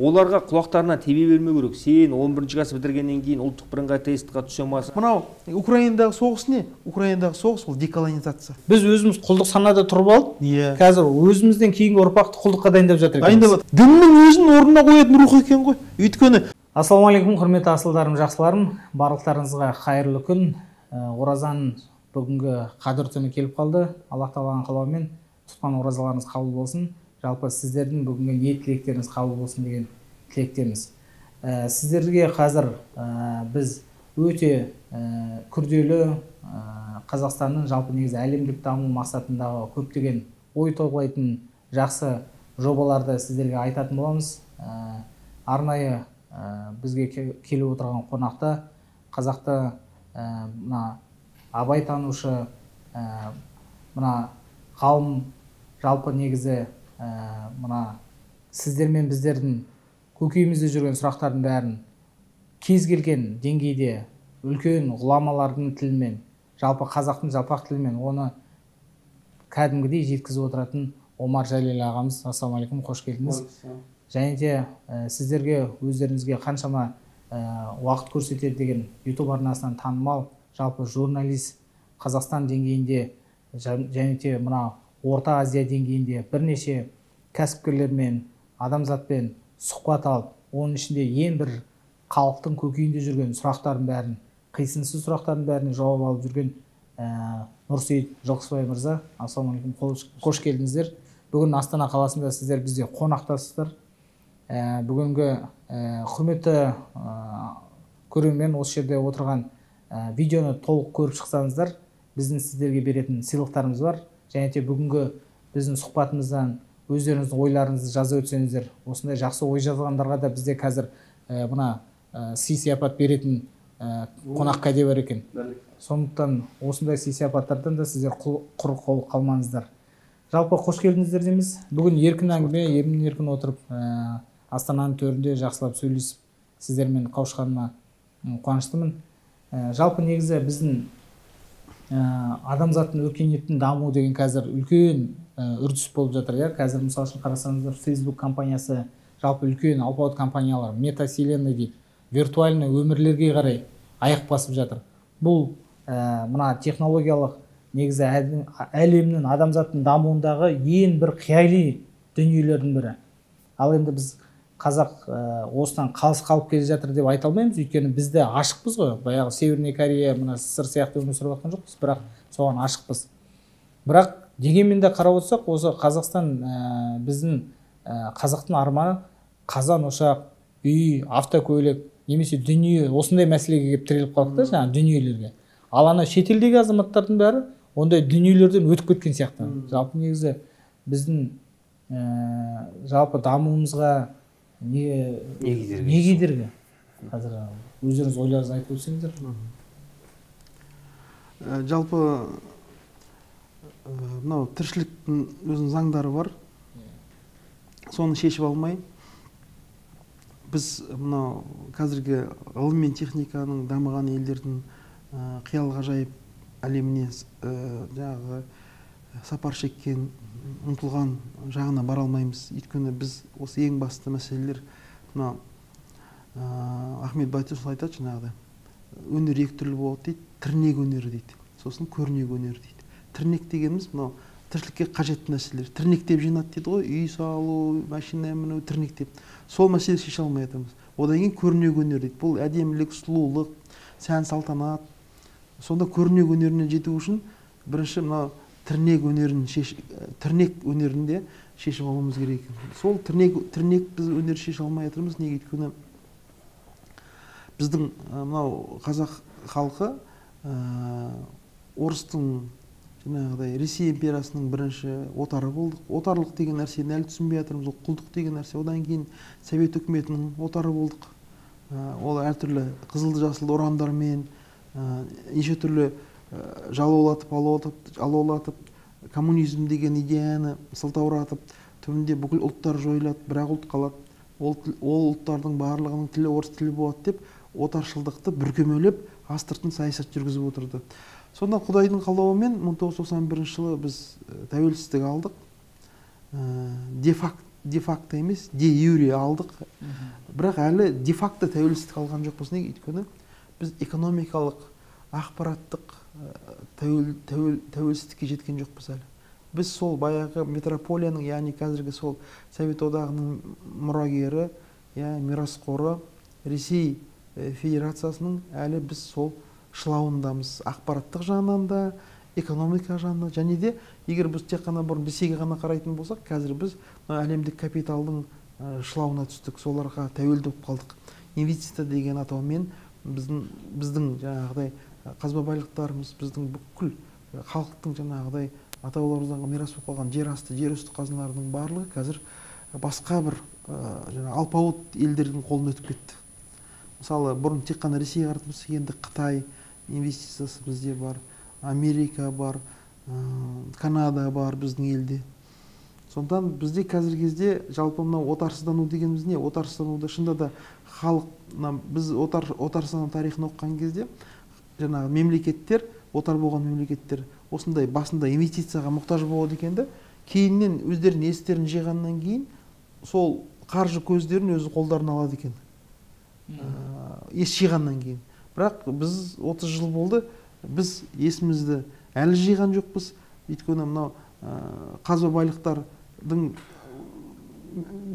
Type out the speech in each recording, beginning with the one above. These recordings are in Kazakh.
Оларға құлақтарына тебе бермеу керек. Сен 11 класс бітіргеннен кейін ұлттық бірыңғай тестқа түсе алмайсың. Мынау Украинадағы соғыс не? Украинадағы соғыс ол деколонизация. Біз өзіміз құлдық санада тұрып алып, қазір өзімізден кейінгі ұрпақты құлдыққа дайындап жатыр екенбіз. Дайындап жатыр. Діннің өзін орнына қоятын рух екен ғой. Өйткені Ассалаумағалейкум, құрметті асылдарым, жақсыларым, барлықтарыңызға қайырлы күн. Оразаның бүгінгі қадір түні келіп қалды. Аллах тағаланың қалауымен тұтқан оразаларыңыз қабыл болсын. Жалпы сіздердің бүгінгі ниет тілектеріңіз қабыл болсын деген тілектеміз. Сіздерге қазір біз өте күрделі Қазақстанның жалпы негізі әлемдік даму мақсатындағы көптеген ой толғайтын жақсы жобаларды сіздерге айтатын боламыз. Арнайы бізге келіп отырған қонақта қазақты мына Абай танушы, мына ғалым, жалпы негізі мына сіздер мен біздердің көкейімізде жүрген сұрақтардың бәрін кез келген деңгейде үлкен ғұламалардың тілімен, жалпы қазақтың жалпақ тілімен оны кәдімгідей жеткізіп отыратын Омар Жәлел ағамыз. Ассалаумағалейкум, қош келдіңіз. Және де сіздерге өздеріңізге қаншама уақыт көрсетеді деген YouTube арнасынан танымал жалпы журналист, Қазақстан деңгейінде және де мына Орта Азия деңгейінде бірнеше кәсіпкерлермен, адамзатпен сұхбат алып, оның ішінде ең бір халықтың көкейінде жүрген сұрақтардың бәрін, қисынсыз сұрақтардың бәріне жауап алып жүрген Нұрсейіт Жылқысыбай мырза. Ассалаумағалейкум, қош келдіңіздер. Бүгін Астана қаласында сіздер бізде қонақтасыздар. Бүгінгі құрметті көрермен, осы жерде отырған видеоны толық көріп шықсаңыздар, біздің сіздерге беретін сыйлықтарымыз бар. Және де бүгінгі біздің сұхбатымыздан өздеріңіздің ойларыңызды жаза өтсеңіздер, осындай жақсы ой жазғандарға да бізде қазір мына сый-сияпат беретін қонақ кәде бар екен. Сондықтан осындай сый-сияпаттардан да сіздер құр қол қалмаңыздар. Жалпы қош келдіңіздер дейміз. Бүгін еркін әңгіме, емін еркін отырып, Астананың төрінде жақсылап сөйлесіп, сіздермен қауышқаныма қуаныштымын. Жалпы негізі біздің адамзаттың өркениеттің дамуы деген қазір үлкен үрдіс болып жатыр. Иә? Қазір мысал үшін қарасаңыздар, Facebook компаниясы, жалпы үлкен алпауыт компаниялар, метавселенная дейді, виртуальный өмірлерге қарай аяқ басып жатыр. Бұл мына технологиялық негізі әлемнің, адамзаттың дамуындағы ең бір қияли дүниелердің бірі. Ал енді біз қазақ осыдан қалыс қалып келе жатыр деп айта алмаймыз, өйткені біз де ашықпыз ғой. Баяғы Северный Корея, мына СССР сияқты өмір сүріп жатқан жоқпыз, бірақ соған ашықпыз. Бірақ дегенмен де қарап отырсақ, осы Қазақстан біздің қазақтың арманы қазан ошақ, үй, автокөлік немесе дүние, осындай мәселеге келіп тіреліп қалдық та, жаңағы дүниелерге. Ал ана шетелдегі азаматтардың бәрі ондай дүниелерден өтіп кеткен сияқты. Жалпы негізі біздің жалпы дамуымызға не кедергі? Қазір өздеріңіз ойларыңызды айтып өтсеңіздер. Жалпы мынау тіршіліктің өзінің заңдары бар. Соны шешіп алмай, біз мынау қазіргі ғылым мен техниканың дамыған елдердің қиял ғажайып әлеміне жаңағы сапар шеккен, ұмтылған жағына бара алмаймыз. Өйткені біз осы ең басты мәселелер, мына Ахмет Байтұрсынов айтады жаңағыдай, өнер екі түрлі болады дейді, тірнек өнері дейді, сосын көрнек өнері дейді. Тірнек дегеніміз мынау тіршілікке қажетті нәрселер. Тірнектеп жинады дейді ғой, үй салу, машина міну, тірнектеп. Сол мәселені шеше алмай жатырмыз. Одан кейін көрнек өнер дейді. Бұл әдемілік, сұлулық, сән, салтанат. Сонда көрнек өнеріне жету үшін бірінші мынау тірнек өнерін тірнек өнерінде шешіп алуымыз керек екен. Сол тірнек біз өнер шеше алмай жатырмыз. Неге? Өйткені біздің мынау қазақ халқы орыстың жаңағыдай Ресей империясының бірінші отары болдық. Отарлық деген нәрсені әлі түсінбей жатырмыз. Ол құлдық деген нәрсе. Одан кейін Совет үкіметінің отары болдық. Ол әртүрлі қызылды жасылды ұрандармен неше түрлі жалаулатып, алаулатып, коммунизм деген идеяны сылтауратып, түбінде бүкіл ұлттар жойылады, бірақ ұлт қалады. Ол ұлттардың барлығының тілі орыс тілі болады деп отаршылдықты бүркемелеп, астыртын саясат жүргізіп отырды. Сонда Құдайдың қалауымен 1991 жылы біз тәуелсіздік алдық. Де де-факто емес, де-юре алдық. Бірақ әлі де-факто тәуелсіздік алған жоқпыз. Неге? Өйткені біз экономикалық, ақпараттық тәуелсіздікке жеткен жоқпыз әлі. Біз сол баяғы метрополияның, яғни қазіргі сол Совет Одағының мұрагері, мирасқоры Ресей Федерациясының әлі біз сол шылауындамыз. Ақпараттық жағынан да, экономика жағынан, және де егер біз тек қана бұрын Ресейге ғана қарайтын болсақ, қазір біз әлемдік капиталдың шылауына түстік, соларға тәуелді болып қалдық. Инвестиция деген атаумен біздің жаңағыдай қазба байлықтарымыз, біздің бүкіл халықтың жаңағыдай ата-бабаларымыздан мирас болып қалған жер асты, жер үсті қазыналарының барлығы қазір басқа бір жаңа алпауыт елдердің қолына өтіп кетті. Мысалы, бұрын тек қана Ресейге қарайтын болсақ, енді Қытай инвестициясы бізде бар, Америка бар, Канада бар біздің елде. Сондықтан бізде қазіргі кезде жалпы мынау отарсыздану дегеніміз не? Отарсыздануды шынында да халық, біз отарсыздану тарихын оқыған кезде жаңағы мемлекеттер, отар болған мемлекеттер осындай басында инвестицияға мұқтаж болады екен де, кейіннен өздерінің естерін жиғаннан кейін сол қаржы көздерін өзі қолдарына алады екен. Ес жиғаннан кейін. Бірақ біз 30 жыл болды, біз есімізді әлі жиған жоқпыз. Өйткені мынау қазба байлықтардың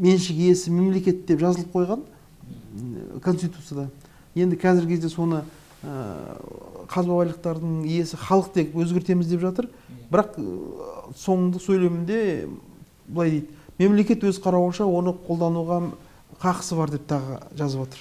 меншік иесі мемлекет деп жазылып қойған Конституцияда. Енді қазіргі кезде соны қазба байлықтардың иесі халық деп өзгертеміз деп жатыр. Бірақ соңғы сөйлемінде былай дейді: мемлекет өз қарауынша оны қолдануға қақысы бар деп тағы жазып отыр.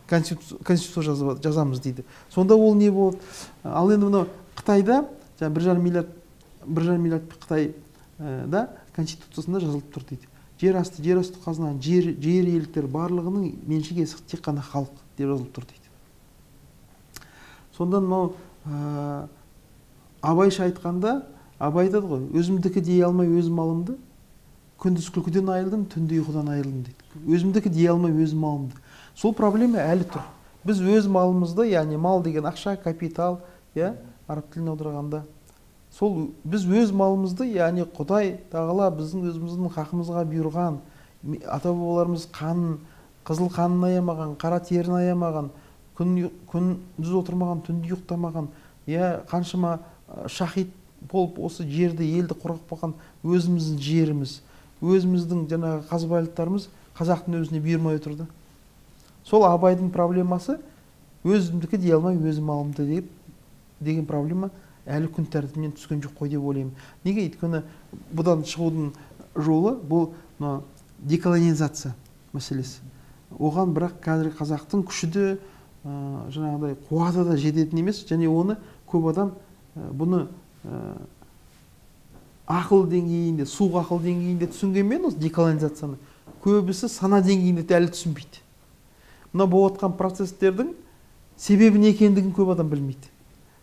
Конституция жазамыз дейді. Сонда ол не болады? Ал енді мынау Қытайда жаңа 1,5 миллиард Қытайда Конституциясында жазылып тұр дейді. Жер асты, жер үсті қазына, жер иеліктері барлығының меншік иесі тек қана халық деп жазылып тұр дейді. Сондан мынау Абайша айтқанда, Абай айтады ғой, өзімдікі дей алмай өз малымды, күндіз күлкіден айырылдым, түнде ұйқыдан айырылдым дейді. Өзімдікі дей алмай өз малымды. Сол проблема әлі тұр. Біз өз малымызды, яғни мал деген ақша, капитал, араб тіліне аударғанда, сол біз өз малымызды, яғни Құдай тағала біздің өзіміздің хақымызға бұйырған, ата-бабаларымыз қанын, қызыл қанын аямаған, қара терін аямаған, күндіз отырмаған, түнде ұйықтамаған, қаншама шахид болып осы жерді, елді қорғап қалған өзіміздің жеріміз, өзіміздің жаңағы қазба байлықтарымыз қазақтың өзіне бұйырмай отырды. Сол Абайдың проблемасы өзімдікі дей алмай өз малымды деп деген проблема әлі күн тәртібінен түскен жоқ қой деп ойлаймын. Неге? Өйткені бұдан шығудың жолы бұл деколонизация мәселесі. Оған бірақ қазіргі қазақтың күші де, жаңағыдай қуаты да жететін емес, және оны көп адам бұны ақыл деңгейінде, суық ақыл деңгейінде түсінгенмен осы деколонизацияны көбісі сана деңгейінде әлі түсінбейді. Мына болып жатқан процестердің себебі не екендігін көп адам білмейді.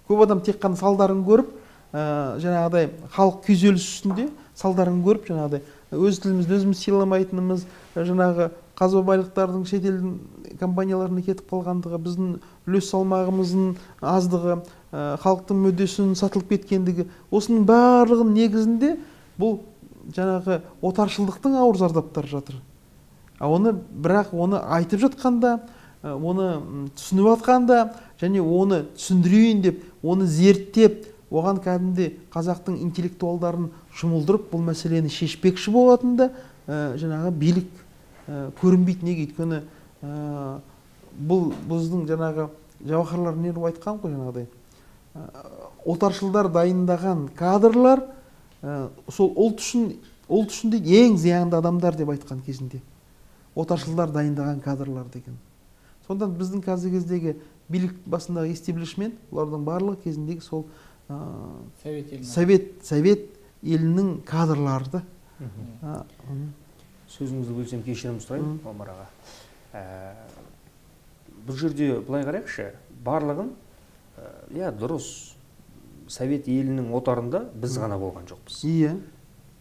Көп адам тек қана салдарын көріп, жаңағыдай халық күйзеліс үстінде салдарын көріп, жаңағыдай өз тілімізді өзіміз сыйламайтынымыз, жаңағы қазба байлықтардың шетелдің компанияларына кетіп қалғандығы, біздің үлес салмағымыздың аздығы, халықтың мүддесінің сатылып кеткендігі, осының барлығының негізінде бұл жаңағы отаршылдықтың ауыр зардаптары жатыр. Оны бірақ оны айтып жатқанда, оны түсініп жатқанда, және оны түсіндірейін деп, оны зерттеп, оған кәдімгідей қазақтың интеллектуалдарын жұмылдырып, бұл мәселені шешпекші болатында жаңағы билік көрінбейді. Неге? Өйткені бұл біздің жаңағы Жауһарлар Неру айтқан ғой, жаңағыдай отаршылдар дайындаған кадрлар сол ұлт үшін де ең зиянды адамдар деп айтқан кезінде. Отаршылдар дайындаған кадрлар деген. Сондықтан біздің қазіргі кездегі билік басындағы истеблишмент, олардың барлығы кезіндегі сол Совет елінің кадрлары да. Сөзіңізді бөлсем кешірім сұраймын, Омар аға. Бұл жерде былай қарайықшы, барлығын, иә, дұрыс, Совет елінің отарында біз ғана болған жоқпыз. Иә.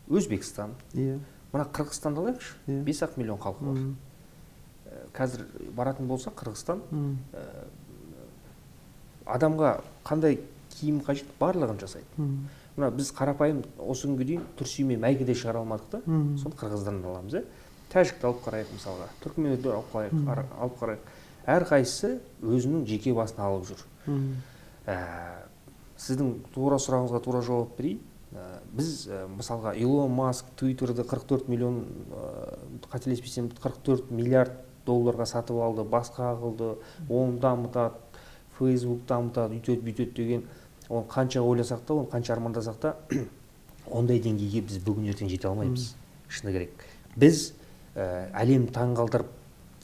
Өзбекстан. Иә. Мына Қырғызстанды алайықшы, 5 миллион халқы бар. Қазір баратын болса, Қырғызстан адамға қандай киім қажет, барлығын жасайды. Мына біз қарапайым осы күнге дейін түрсиме мәйкі де шығара алмадық та, соны қырғыздан аламыз, иә. Тәжікті алып қарайық мысалға, түркімендерді алып қарайық. Әрқайсысы өзінің жеке басын алып жүр. Сіздің тура сұрағыңызға тура жауап берейін. Біз мысалға Илон Маск Твиттерді 44 миллион, қателеспесем 44 миллиард долларға сатып алды, басқа қылды, оны дамытады, Фейсбук дамытады, үйтеді, бүйтеді деген, оны қанша ойласақ та, оны қанша армандасақ та, ондай деңгейге біз бүгін ертең жете алмаймыз. Шыны керек. Біз әлем таңғалдырып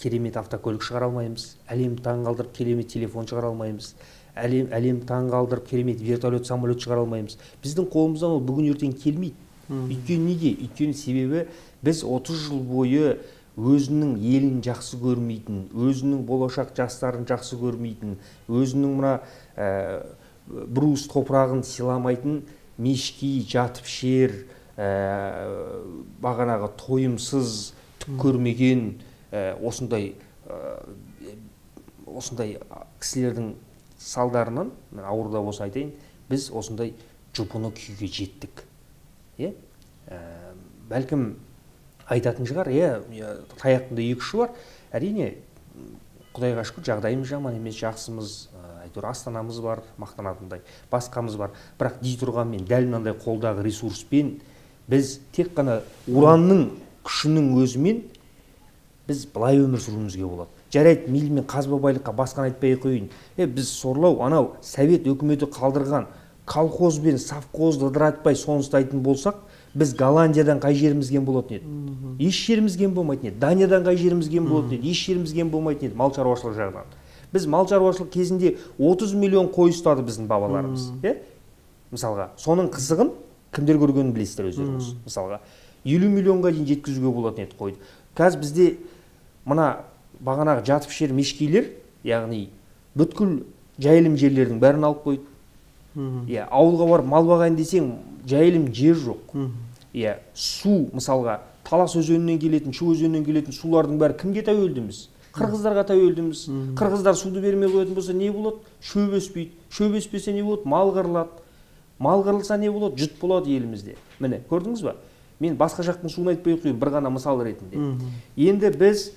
керемет автокөлік шығара алмаймыз, әлем таңғалдырып керемет телефон шығара алмаймыз, әлем таңғалдырып керемет вертолет, самолет шығара алмаймыз. Біздің қолымыздан ол бүгін ертең келмейді. Өйткені неге? Өйткені себебі біз 30 жыл бойы өзінің елін жақсы көрмейтін, өзінің болашақ жастарын жақсы көрмейтін, өзінің мына брус топырағын сыйламайтын мешки, жатып шер, бағанағы тойымсыз, түк көрмеген осындай кісілердің салдарынан, мен ауыр да болса айтайын, біз осындай жұпыны күйге жеттік. Бәлкім айтатын шығар, таяқтың да екі ұшы бар. Әрине, Құдайға шүкір, жағдайымыз жаман емес, жақсымыз, әйтеуір астанамыз бар, мақтанатындай, басқамыз бар. Бірақ дей тұрғанмен дәл мынандай қолдағы ресурспен біз тек қана уранның күшінің өзімен біз былай өмір сүруімізге болады. Жарайды, мейлі мен қазба байлыққа басқаны айтпай қояйын. Біз сорлау, анау совет өкіметі қалдырған колхоз бен совхозды ыдыратпай соны ұстайтын болсақ, біз Голландиядан қай жеріміз кем болатын еді? Еш жеріміз кем болмайтын еді. Даниядан қай жеріміз кем болатын еді? Еш жеріміз кем болмайтын еді мал шаруашылық жағынан. Біз мал шаруашылық кезінде 30 миллион қой ұстады біздің бабаларымыз. Мысалға, соның қызығын кімдер көргенін білесіздер өздеріңіз. Мысалға, 50 миллионға дейін жеткізуге болатын еді қойды. Қазір бізде мына бағанағы жатып ішер мешкейлер, яғни бүткіл жайылым жерлердің бәрін алып қойды. Ауылға барып мал бағайын десең, жайылым жер жоқ. Су, мысалға, Талас өзенінен келетін, Шу өзенінен келетін сулардың бәрі кімге тәуелдіміз? Қырғыздарға тәуелдіміз. Қырғыздар суды бермей қоятын болса не болады? Шөп өспейді. Шөп өспесе не болады? Мал қырылады. Мал қырылса не болады? Жұт болады елімізде. Міне, көрдіңіз ба? Мен басқа жақтың суын айтпай қояйын, бір ғана мысал ретінде. Енді біз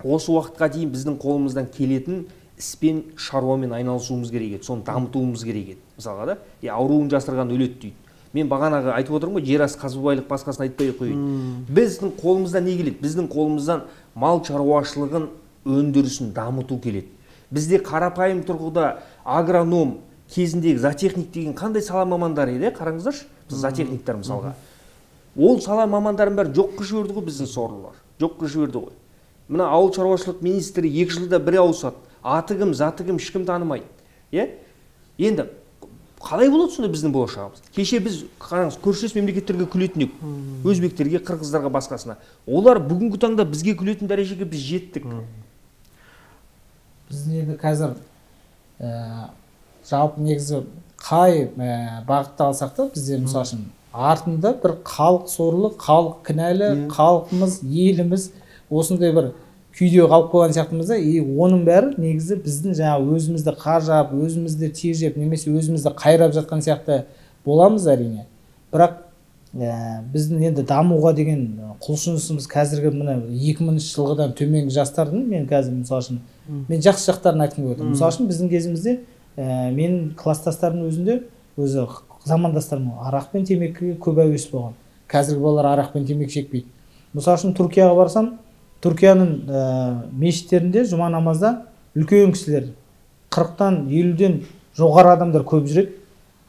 осы уақытқа дейін біздің қолымыздан келетін іспен, шаруамен айналысуымыз керек еді, соны дамытуымыз керек еді. Мысалға да, ауруын жасырған өледі дейді. Мен бағанағы айтып отырмын ғой, жер асты қазба байлық басқасын айтпай қояйын. Біздің қолымыздан не келеді? Біздің қолымыздан мал шаруашылығын өндірісін дамыту келеді. Бізде қарапайым тұрғыда агроном кезіндегі зоотехник деген қандай сала мамандары еді, қараңыздаршы, біз зоотехниктер мысалға. Ол сала мамандарын бәрі жоққа жіберді ғой біздің сорлылар. Жоққа жіберді ғой. Мына ауыл шаруашылық министрі 2 жылда бір ауысады. Аты кім, заты кім, ешкім танымайды. Енді қалай болады сонда біздің болашағымыз? Кеше біз қараңыз, көршілес мемлекеттерге күлетін едік. Өзбектерге, қырғыздарға, басқасына. Олар бүгінгі таңда бізге күлетін дәрежеге біз жеттік. Біз енді қазір жалпы негізі қай бағытта алсақ та бізде мысал үшін артында бір халық сорлы, халық кінәлі, халқымыз, еліміз осындай бір күйде қалып қойған сияқтымыз да, и оның бәрі негізі біздің жаңа өзімізді қажап, өзімізді тежеп, немесе өзімізді қайрап жатқан сияқты боламыз әрине. Бірақ біздің енді дамуға деген құлшынысымыз қазіргі мына 2000 жылғыдан төменгі жастардың, мен қазір мысал үшін мен жақсы жақтарын айтқым келіп отыр. Мысал үшін біздің кезімізде менің класстастарымның өзінде өзі замандастарым арақ пен темекіге көп әуес болған. Қазіргі балалар арақ пен темекі шекпейді. Мысал үшін Түркияға барсам, Түркияның мешіттерінде жұма намазда үлкен кісілер 40-тан 50-ден жоғары адамдар көп жүреді.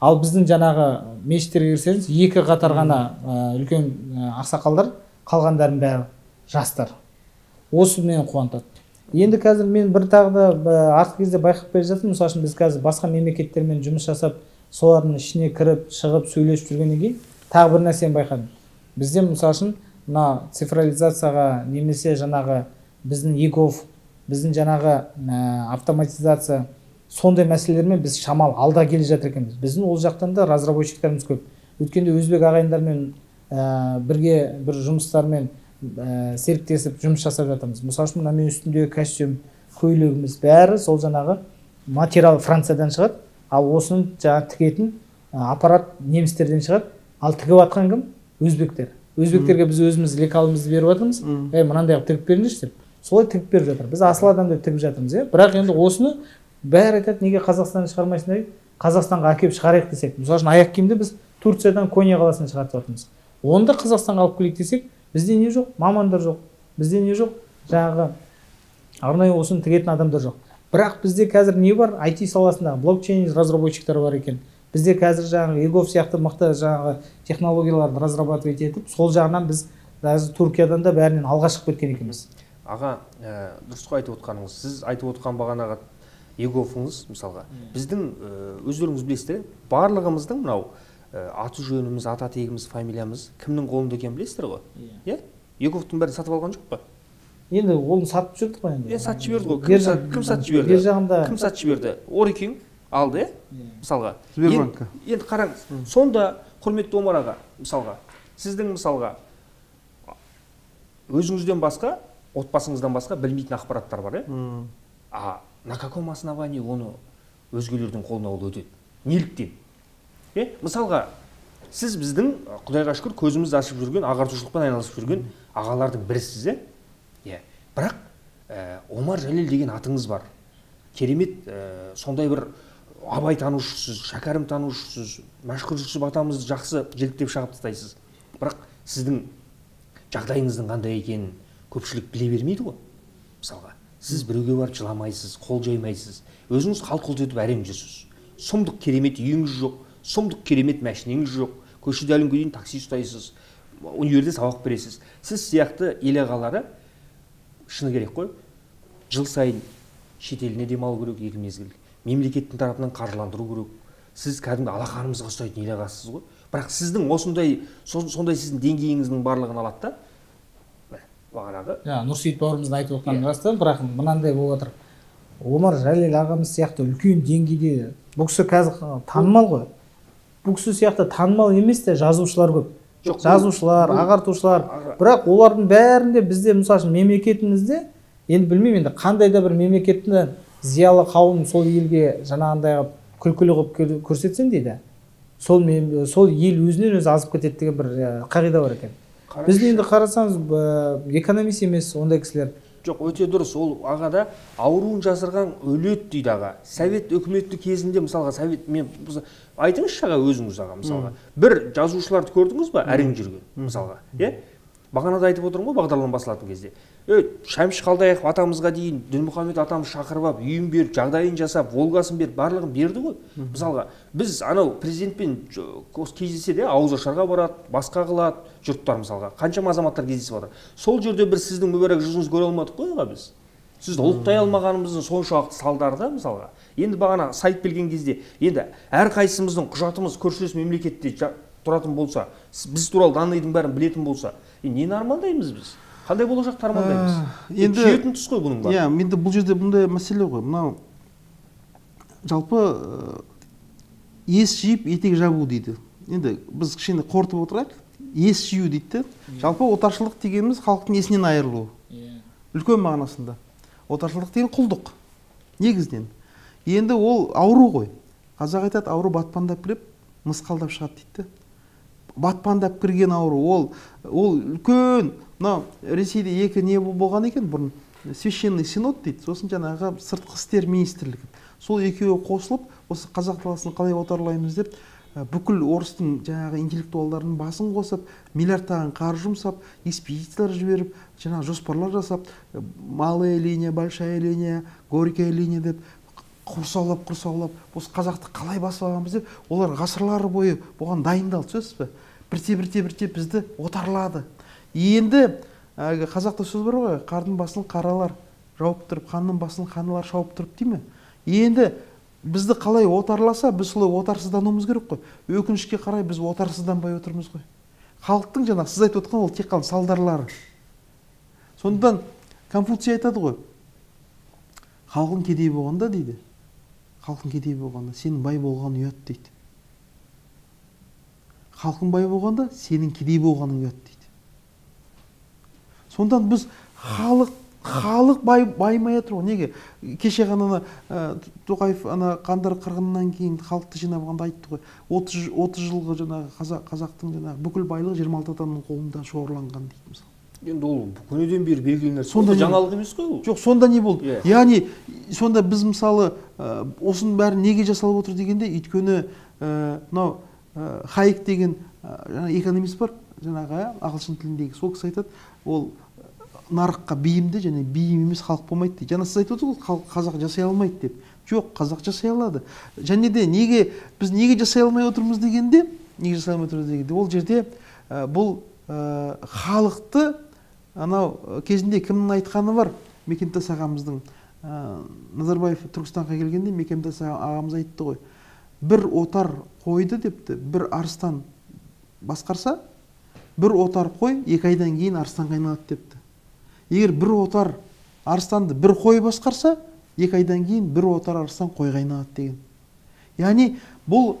Ал біздің жаңағы мешіттерге кірсеңіз, екі қатар ғана үлкен ақсақалдар, қалғандарының бәрі жастар. Осы мені қуантады. Енді қазір мен бір тағы да артқы кезде байқап келе жатырмын. Мысал үшін біз қазір басқа мемлекеттермен жұмыс жасап, солардың ішіне кіріп, шығып, сөйлесіп жүргеннен кейін тағы бір нәрсені байқадым. Бізде мысал үшін мына цифрализацияға немесе жаңағы біздің егов, біздің жаңағы автоматизация, сондай мәселелермен біз шамал алда келе жатыр екенбіз. Біздің ол жақтан да разработчиктарымыз көп. Өткенде өзбек ағайындармен бірге бір жұмыстармен серіктесіп жұмыс жасап жатырмыз. Мысал үшін мына мен үстімдегі костюм, көйлегіміз бәрі сол жаңағы материал Франциядан шығады. Ал осыны жаңағы тігетін Аппарат немістерден шығады, ал тігіп жатқан кім? Өзбектер. Өзбектерге біз өзіміз лекалымызды беріп жатырмыз. Ей, мынандай қылып тігіп беріңдерші деп. Солай тігіп беріп жатыр. Біз асыл адам деп тігіп жатырмыз, иә. Бірақ енді осыны бәрі айтады, неге Қазақстаннан шығармайсыңдар дейді. Қазақстанға әкеліп шығарайық десек, мысалы үшін аяқ киімді біз Турциядан Кония қаласынан шығартып жатырмыз. Оны да Қазақстанға алып келейік десек, бізде не жоқ? Мамандар жоқ. Бізде не жоқ? Жаңағы арнайы осыны тігетін адамдар жоқ. Бірақ бізде қазір не бар? IT саласында блокчейн разработчиктар бар екен. Бізде қазір жаңағы eGov сияқты мықты жаңағы технологияларды разрабатывать етіп, сол жағынан біз даже Түркиядан да бәрінен алға шығып кеткен екенбіз. Аға, дұрыс қой айтып отқаныңыз. Сіз айтып отқан бағанағы eGov-ыңыз мысалға. Біздің өздеріңіз білесіздер, барлығымыздың мынау аты жөніміз, ата тегіміз, фамилиямыз кімнің қолында екенін білесіздер ғой? Иә? eGov-тың бәрін сатып алған жоқ па? Енді оны сатып жібердік қой енді. Сатып жіберді ғой. Кім сатып жіберді? Бер жағында кім сатып жіберді? Орекең алды, мысалға. Сбербанкқа. Енді қараңыз, сонда құрметті Омар аға, мысалға, сіздің мысалға өзіңізден басқа, отбасыңыздан басқа білмейтін ақпараттар бар, иә? А на каком основании оны өзгелердің қолына ол өтеді? Неліктен? Мысалға, сіз біздің, Құдайға шүкір, көзімізді ашып жүрген, ағартушылықпен айналысып жүрген ағалардың бірісіз, иә? Бірақ Омар Жәлел деген атыңыз бар. Керемет, сондай бір Абай танушысыз, Шәкәрім танушысыз, Мәшһүр Жүсіп атамызды жақсы желіктеп шағып тастайсыз. Бірақ сіздің жағдайыңыздың қандай екенін көпшілік біле бермейді ғой. Мысалға, сіз біреуге барып жыламайсыз, қол жаймайсыз, өзіңіз қалт-құлт етіп әрең жүрсіз. Сұмдық керемет үйіңіз жоқ, сұмдық керемет мәшинеңіз жоқ, көшеде әлі күнге дейін такси ұстайсыз, универде сабақ бересіз. Сіз сияқты ел ағалары, шыны керек қой, жыл сайын шетеліне демалу керек екі мезгіл, мемлекеттің тарапынан қаржыландыру керек. Сіз кәдімгі алақанымызға ұстайтын ел ағасысыз ғой. Бірақ сіздің осындай, сондай сіздің деңгейіңіздің барлығын алады да, бағанағы. Нұрсейіт бауырымыздың айтып отқаны рас та, бірақ мынандай болып отыр. Омар Жәлел ағамыз сияқты үлкен деңгейде, бұл кісі қазір танымал ғой. Бұл кісі сияқты танымал емес те жазушылар көп. Жазушылар, ағартушылар. Бірақ олардың бәрінде бізде, мысалы үшін, мемлекетімізде, енді білмеймін енді қандай да бір мемлекетті зиялы қауым сол елге жаңағындай күлкілі қылып көрсетсін дейді. Сол ел өзінен өзі азып кетеді деген бір қағида бар екен. Бізде енді қарасаңыз, экономист емес ондай кісілер. Жоқ, өте дұрыс. Ол ағада ауруын жасырған өледі дейді аға. Совет үкіметі кезінде мысалға, совет, мен айтыңызшы аға өзіңіз аға мысалға. Бір жазушыларды көрдіңіз ба әрең жүрген мысалға, иә? Бағанада айтып отырмын ғой бағдарлама басылатын кезде. Шәмші Қалдаяқов атамызға дейін Дінмұхамед атамыз шақырып алып, үйін беріп, жағдайын жасап, Волгасын беріп, барлығын берді ғой. Мысалға, біз анау президентпен кездессе де ауызашарға барады, басқа қылады жұрттар мысалға. Қаншама азаматтар кездесіп жатыр. Сол жерде бір сіздің мүбәрәк жүзіңізді көре алмадық қой аға біз. Сізді ұлықтай алмағанымыздың соншалықты салдары да мысалға. Енді бағана сайып келген кезде, енді әрқайсымыздың құжатымыз көршілес мемлекетте тұратын болса, біз туралы данныйдың бәрін білетін болса, нені армандаймыз біз? Қандай болашақты армандаймыз? Енді күйетін түс қой бұның бәрі. Иә, енді бұл жерде бұндай мәселе ғой. Мынау жалпы ес жиып етек жабу дейді. Енді біз кішкене қорытып отырайық. Ес жию дейді. Жалпы отаршылдық дегеніміз халықтың есінен айырылу. Үлкен мағынасында. Отаршылдық деген құлдық негізінен. Енді ол ауру ғой. Қазақ айтады, ауру батпандап кіріп, мысқалдап шығады дейді. Батпандап кірген ауру, ол үлкен, мынау Ресейде екі не болған екен бұрын, священный синод дейді, сосын жаңағы сыртқы істер министрлігі. Сол екеуі қосылып, осы қазақ даласын қалай отарлаймыз деп, бүкіл орыстың жаңағы интеллектуалдарының басын қосып, миллиардтаған қаржы жұмсап, экспедициялар жіберіп, жаңағы жоспарлар жасап, малая линия, большая линия, горькая линия деп құрсаулап, осы қазақты қалай басып аламыз деп, олар ғасырлар бойы бұған дайындалды, түсінесіз бе? Бірте-бірте бізді отарлады. Енді қазақта сөз бар ғой, қардың басын қаралар жауып тұрып, ханның басын ханылар шауып тұрып дей ме? Енді бізді қалай отарласа, біз солай отарсыздануымыз керек қой. Өкінішке қарай біз отарсызданбай отырмыз ғой. Халықтың жаңағы сіз айтып отқан ол тек қана салдарлары. Сондықтан Конфуций айтады ғой, халқың кедей болғанда дейді, халқың кедей болғанда сенің бай болған ұят дейді. Халқың бай болғанда сенің кедей болғаның ұят дейді. Сондықтан біз Халық баймай отыр ғой. Неге? Кеше ғана Тоқаев ана қандар қырғыннан кейін халықты жинап алғанда айтты ғой. 30 жылғы жаңағы қазақтың жаңағы бүкіл байлығы 26 адамның қолында шоғырланған дейді мысалы. Енді ол көнеден бері белгілі нәрсе. Сонда жаңалық емес қой ол. Жоқ, сонда не болды? Яғни сонда біз мысалы осының бәрі неге жасалып отыр дегенде, өйткені мынау Хайек деген экономист бар, жаңағы ағылшын тіліндегі, сол кісі айтады, ол нарыққа бейімді және бейім емес халық болмайды дейді. Жаңа сіз айтып отырсыз ғой, қазақ жасай алмайды деп. Жоқ, қазақ жасай алады. Және де неге біз неге жасай алмай отырмыз дегенде, неге жасай алмай отырмыз дегенде, ол жерде бұл халықты анау кезінде кімнің айтқаны бар, Мекемтас ағамыздың, Назарбаев Түркістанға келгенде Мекемтас ағамыз айтты ғой, бір отар қойды депті, бір арыстан басқарса, бір отар қой 2 айдан кейін арыстанға айналады депті. Егер бір отар арыстанды бір қой басқарса, 2 айдан кейін бір отар арыстан қойға айналады деген. Яғни бұл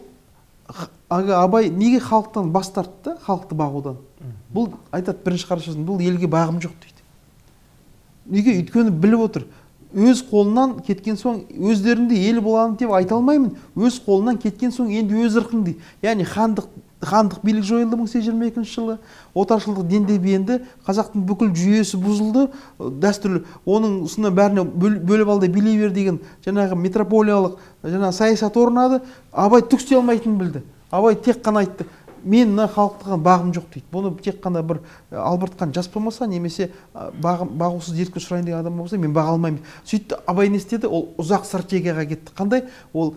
Абай неге халықтан бас тартты, халықты бағудан? Бұл айтады бірінші қарашасын, бұл елге бағым жоқ дейді. Неге? Өйткені біліп отыр. Өз қолынан кеткен соң өздерінде ел боламын деп айта алмаймын. Өз қолынан кеткен соң енді өз ырқың дейді. Яғни хандық билік жойылды 1822 жылы, отаршылдық дендеп енді, қазақтың бүкіл жүйесі бұзылды, дәстүрлі, оның үстіне бәріне бөліп алды, билей бер деген жаңағы метрополиялық жаңағы саясат орнады. Абай түк істей алмайтынын білді. Абай тек қана айтты, мен мына халықтыға бағым жоқ дейді. Бұны тек қана бір албыртқан жас болмаса, немесе бағусыз дертке ұшырайын деген адам болмаса, мен баға алмаймын. Сөйтті Абай не істеді? Ол ұзақ стратегияға кетті. Қандай? Ол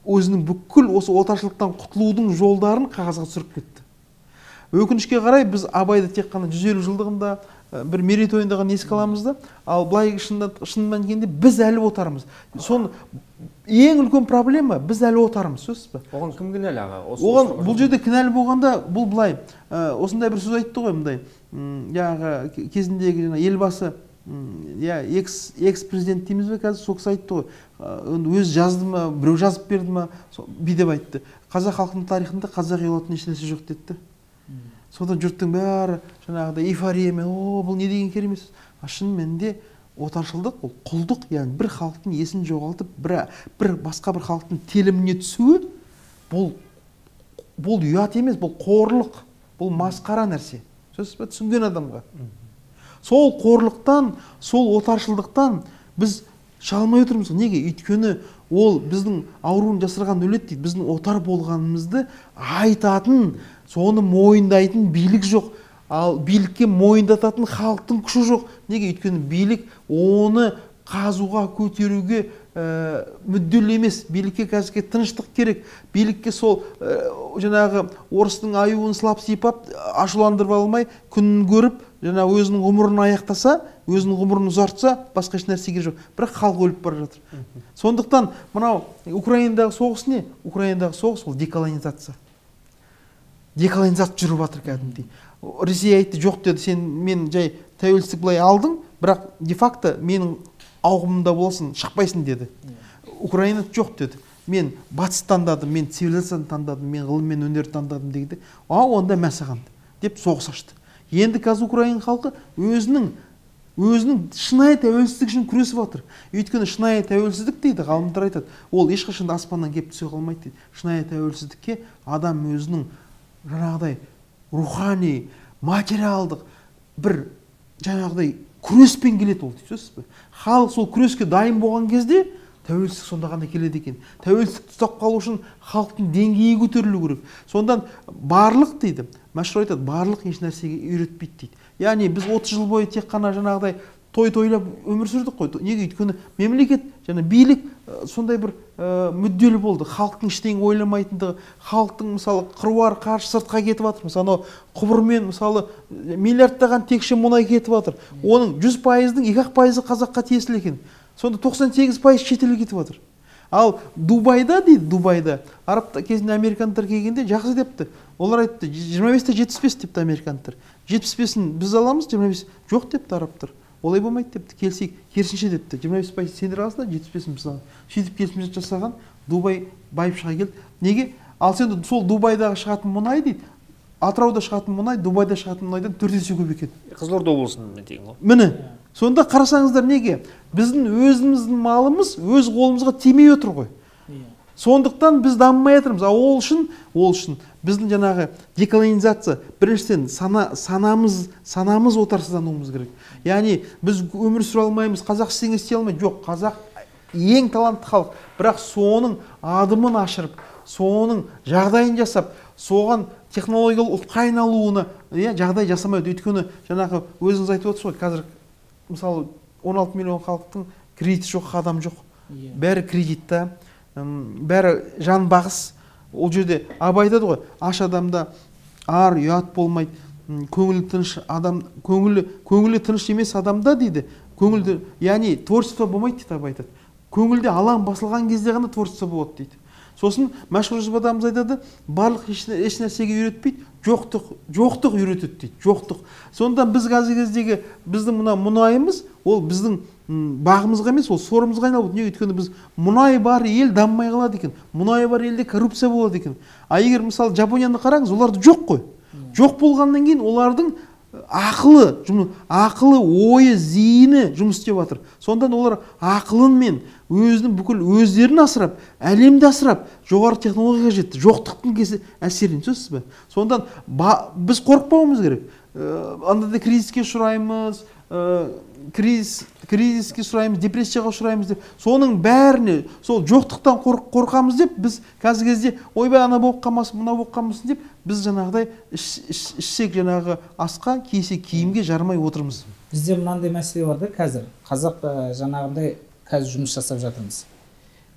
өзінің бүкіл осы отаршылдықтан құтылудың жолдарын қағазға түсіріп кетті. Өкінішке қарай біз Абайды тек қана 150 жылдығында бір мерейтойында ғана еске аламыз да, ал былай шын мәнінде біз әлі отармыз. Соны ең үлкен проблема, біз әлі отармыз, сөзсіз бе? Оған кім кінәлі аға? Оған бұл жерде кінәлі болғанда бұл былай, осындай бір сөз айтты ғой мындай, жаңағы кезіндегі жаңа елбасы, экс-президент дейміз бе қазір, сол кісі айтты ғой, өзі жазды ма, біреу жазып берді ма, бүйтіп айтты. Қазақ халқының тарихында қазақ ұялатын ешнәрсе жоқ деді. Содан жұрттың бәрі жаңағыдай эйфориямен, о, бұл не деген керемет сөз. А шын мәнінде отаршылдық ол құлдық, яғни бір халықтың есін жоғалтып, бір басқа бір халықтың теліміне түсуі, бұл ұят емес, бұл қорлық, бұл масқара нәрсе. Сөзсіз бе, түсінген адамға. Сол қорлықтан, сол отаршылдықтан біз шыға алмай отырмыз. Неге? Өйткені ол біздің ауруын жасырған өледі дейді. Біздің отар болғанымызды айтатын, соны мойындайтын билік жоқ. Ал билікке мойындататын халықтың күші жоқ. Неге? Өйткені билік оны қазуға, көтеруге мүдделі емес. Билікке қазірге тыныштық керек. Билікке сол жаңағы орыстың аюын сылап сипап, ашуландырып алмай, күнін көріп, жаңа өзінің ғұмырын аяқтаса, өзінің ғұмырын ұзартса, басқа еш нәрсе керек жоқ. Бірақ халық өліп бара жатыр. Сондықтан мынау Украинадағы соғыс не? Украинадағы соғыс ол деколонизация. Деколонизация жүріп жатыр кәдімгідей. Ресей айтты, жоқ деді, сен мен жай тәуелсіздік былай алдың, бірақ де-факто менің ауқымымда боласың, шықпайсың деді. Украина жоқ деді. Мен батыс таңдадым, мен цивилизацияны таңдадым, мен ғылым мен өнерді таңдадым дегенде, а онда мә саған деп соғыс ашты. Енді қазір украин халқы өзінің шынайы тәуелсіздік үшін күресіп жатыр. Өйткені шынайы тәуелсіздік дейді, ғалымдар айтады, ол ешқашан да аспаннан келіп түсе қалмайды дейді. Шынайы тәуелсіздікке адам өзінің жаңағыдай рухани, материалдық бір жаңағыдай күреспен келеді ол, сөзсіз бе? Халық сол күреске дайын болған кезде тәуелсіздік сонда ғана келеді екен. Тәуелсіздікті ұстап қалу үшін халықтың деңгейі көтерілу керек. Сондан барлық дейді, Мәшһүр айтады, барлық еш нәрсеге үйретпейді дейді. Яғни біз 30 жыл бойы тек қана жаңағыдай той тойлап өмір сүрдік қой. Неге? Өйткені мемлекет және билік сондай бір мүдделі болды. Халықтың ештеңе ойламайтындығы, халықтың мысалы қыруар қаржы сыртқа кетіп жатыр. Мысалы анау құбырмен мысалы миллиардтаған текше мұнай кетіп жатыр. Оның 100%-ның 2% қазаққа тиесілі екен. Сонда 98% шетелге кетіп жатыр. Ал Дубайда дейді, Дубайда араб кезінде американдықтар келгенде жақсы депті. Олар айтты 25-те 75 депті американдықтар. 75-ін біз аламыз, 25 жоқ депті арабтар. Олай болмайды депті, келсек керісінше депті. 25% сендер аласыңдар, 75-ін біз аламыз. Сөйтіп келісімшарт жасаған, Дубай байып шыға келді. Неге? Ал сен сол Дубайдағы шығатын мұнай дейді, Атырауда шығатын мұнай, Дубайда шығатын мұнайдан 4 есе көп екен. Қызылорда облысының деген ғой. Міне, Сонда қарасаңыздар, неге? Біздің өзіміздің малымыз өз қолымызға тимей отыр ғой. Сондықтан біз дамымай жатырмыз. А ол үшін біздің жаңағы деколонизация, біріншіден санамыз отарсыздануымыз керек. Яғни біз өмір сүре алмаймыз, қазақ ештеңе істей алмайды. Жоқ, қазақ ең талантты халық. Бірақ соның адымын ашырып, соның жағдайын жасап, соған технологиялық ұлтқа айналуына жағдай жасамайды. Өйткені жаңағы өзіңіз айтып отырсыз ғой, қазір мысалы 16 миллион халықтың кредиті жоқ, адам жоқ. Бәрі кредитта, бәрі жан бағыс. Ол жерде Абай айтады ғой, аш адамда ар ұят болмайды, көңілі тыныш адам, көңілі тыныш емес адамда дейді. Көңілді, яғни творчество болмайды дейді, Абай айтады. Көңілде алаң басылған кезде ғана творчество болады дейді. Сосын Мәшһүр Жүсіп атамыз айтады, барлық еш нәрсеге үйретпейді, жоқтық үйретеді дейді, жоқтық. Сонда біз қазіргі кездегі біздің мына мұнайымыз, ол біздің бағымызға емес, ол сорымызға айналып отыр. Неге? Өйткені біз мұнай бар ел дамымай қалады екен, мұнай бар елде коррупция болады екен. А егер мысалы Жапонияны қараңыз, оларда жоқ қой. Жоқ болғаннан кейін олардың ақылы, ойы, зейіні жұмыс істеп жатыр. Сондан олар ақылын өзінің бүкіл өздерін асырап, әлемді асырап, жоғары технологияға жетті. Жоқтықтың әсерін, түсінесіз бе? Сондан біз қорықпауымыз керек. Андада кризиске ұшыраймыз, кризиске ұшыраймыз, депрессияға ұшыраймыз деп. Соның бәріне, сол жоқтықтан қорқамыз деп, біз қазіргі кезде ойбай ана болып қалмасын, мына болып қалмасын деп, біз жаңағыдай ішсек жаңағы асқа, киесек киімге жармай отырмыз. Бізде мынандай мәселе бар да қазір. Қазақ жаңағындай қазір жұмыс жасап жатырмыз.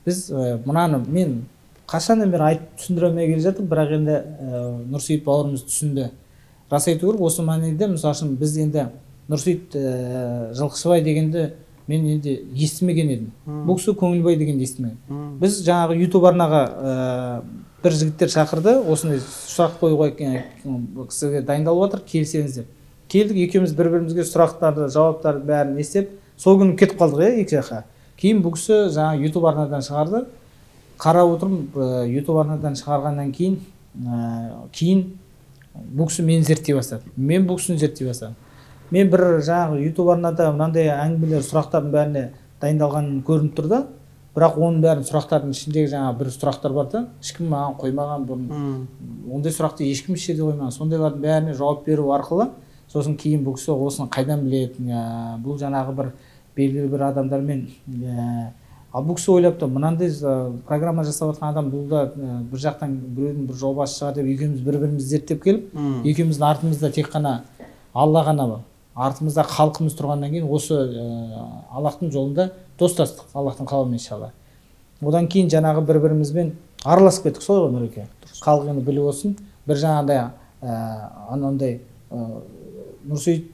Біз мынаны мен қашаннан бері айтып түсіндіре алмай келе жатырмын, бірақ енді Нұрсейіт бауырымыз түсінді. Рас айту керек, осы мәнеде мысалы үшін біз енді Нұрсейіт Жылқышыбай дегенді мен енді естімеген едім. Бұл кісі Көңілбай дегенді естімеген. Біз жаңағы YouTube арнаға бір жігіттер шақырды, осындай сұрақ қоюға кісіге дайындалып отыр, келсеңіз деп. Келдік, екеуміз бір-бірімізге сұрақтарды, жауаптарды бәрін естеп, сол күні кетіп қалдық екі жаққа. Кейін бұл кісі жаңағы YouTube арнадан шығарды. Қарап отырмын, YouTube арнадан шығарғаннан кейін бұл кісі мені зерттей бастады. Мен бұл кісіні зерттей бастадым. Мен бір жаңағы YouTube арнада мынандай әңгімелер, сұрақтардың бәріне дайындалғаным көрініп тұр да, бірақ оның бәрін сұрақтардың ішіндегі жаңағы бір сұрақтар бар да, ешкім маған қоймаған бұрын. Ондай сұрақты ешкім еш жерде қоймаған. Сондайлардың бәріне жауап беру арқылы, сосын кейін бұл кісі осыны қайдан біледі, бұл жаңағы бір белгілі бір адамдармен, ал бұл кісі ойлапты, мынандай программа жасап жатқан адам бұл да бір жақтан біреудің бір жобасы шығар деп екеуміз бір-бірімізді зерттеп келіп, екеуміздің артымызда тек қана Алла ғана бар. Артымызда халқымыз тұрғаннан кейін осы Аллахтың жолында достастық, Аллахтың қалауымен иншалла. Одан кейін жаңағы бір-бірімізбен араласып кеттік, солай ғой Нұреке? Халық енді біліп отырсын, бір жаңағыдай анандай Нұрсейіт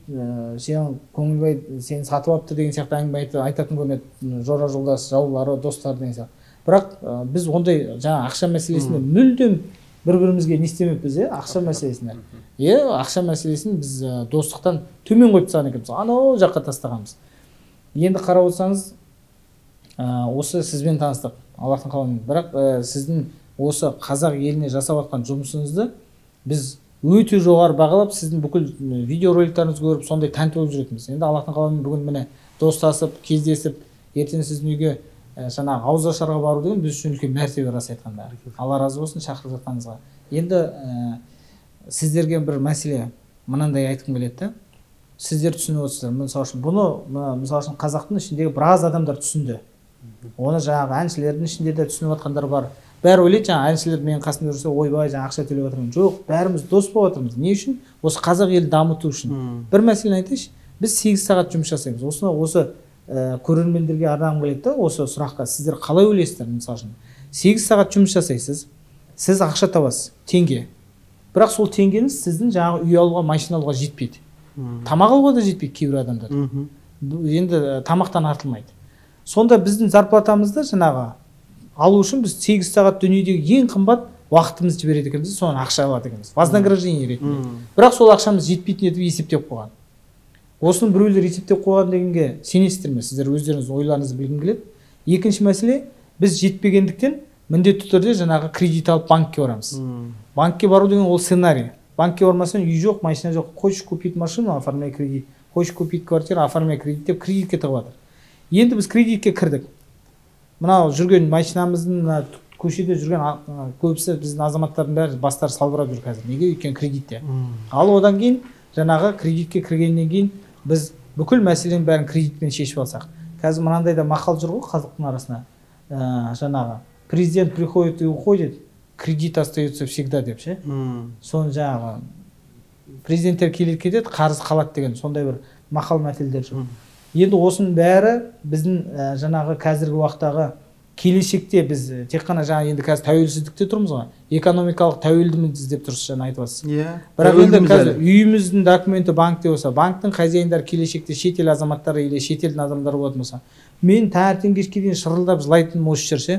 сен Көңілбай сені сатып алыпты деген сияқты әңгіме айтатын көрінеді, жора жолдас, жаулары, достары деген сияқты. Бірақ біз ондай жаңа ақша мәселесінде мүлдем бір-бірімізге не істемеппіз, ақша мәселесінде. Ақша мәселесін біз достықтан төмен қойып тастаған екенбіз, анау жаққа тастағанбыз. Енді қарап отырсаңыз, осы сізбен таныстық, Аллахтың қалауымен. Бірақ сіздің осы қазақ еліне жасап жатқан жұмысыңызды біз өте жоғары бағалап, сіздің бүкіл видеороликтеріңізді көріп, сондай тәнті болып жүретінбіз. Енді Аллахтың қалауымен бүгін міне достасып, кездесіп, ертең сіздің үйге жаңағы ауызашарға бару деген біз үшін үлкен мәртебе, рас айтқанда. Алла разы болсын шақырып жатқаныңызға. Енді сіздерге бір мәселе мынандай айтқым келеді да. Сіздер түсініп отырсыздар. Мысалы үшін бұны, мысалы үшін қазақтың ішіндегі біраз адамдар түсінді. Оны жаңағы әншілердің ішінде де түсініп жатқандар бар. Бәрі ойлайды, жаңа әншілер менің қасымда жүрсе, ойбай, жаңа ақша төлеп жатырмын. Жоқ, бәріміз дос болып жатырмыз. Не үшін? Осы қазақ елін дамыту үшін. Бір мәселені айтайыншы, біз 8 сағат жұмыс жасаймыз. Осыны осы көрермендерге арнағым келеді да, осы сұраққа сіздер қалай ойлайсыздар? Мысалы үшін 8 сағат жұмыс жасайсыз, сіз ақша табасыз, теңге. Бірақ сол теңгеңіз сіздің жаңағы үй алуға, машина алуға жетпейді. Тамақ алуға да жетпейді кейбір адамдар. Енді тамақтан артылмайды. Сонда біздің зарплатамызды жаңағы алу үшін біз 8 сағат дүниедегі ең қымбат уақытымызды жібереді екенбіз, соны ақша алады екенбіз, вознаграждение ретінде. Бірақ сол ақшамыз жетпейтін етіп есептеп қойған. Осыны біреулер есептеп қойған дегенге сенесіздер ме? Сіздер өздеріңіз ойларыңызды білгім келеді. Екінші мәселе, біз жетпегендіктен міндетті түрде жаңағы кредит алып банкке барамыз. Банкке бару деген ол сценарий. Банкке бармасаң үй жоқ, машина жоқ. Хочешь купить машину, оформляй кредит. Хочешь купить квартиру, оформляй кредит деп кредитке тығып жатыр. Енді біз кредитке кірдік. Мынау жүрген машинамыздың, мына көшеде жүрген көбісі біздің азаматтардың бәрі бастары салбырап жүр қазір. Неге? Өйткені кредитте. Ал одан кейін жаңағы кредитке кіргеннен кейін біз бүкіл мәселенің бәрін кредитпен шешіп алсақ. Қазір мынандай да мақал жүр ғой халықтың арасында. Жаңағы президент приходит и уходит, кредит остается всегда деп ше. Соны жаңағы президенттер келеді кетеді, қарыз қалады деген сондай бір мақал мәтелдер жүр. Енді осының бәрі біздің жаңағы қазіргі уақыттағы келешекте біз тек қана жаңа енді қазір тәуелсіздікте тұрмыз ғой, экономикалық тәуелдіміз деп тұрсыз, жаңа айтып жатсыз. Иә. Бірақ енді қазір үйіміздің документі банкте болса, банктің хозяиндары келешекте шетел азаматтары или шетелдің адамдары болатын болса, мен таңертең кешке дейін шырылдап жылайтыным осы жер ше.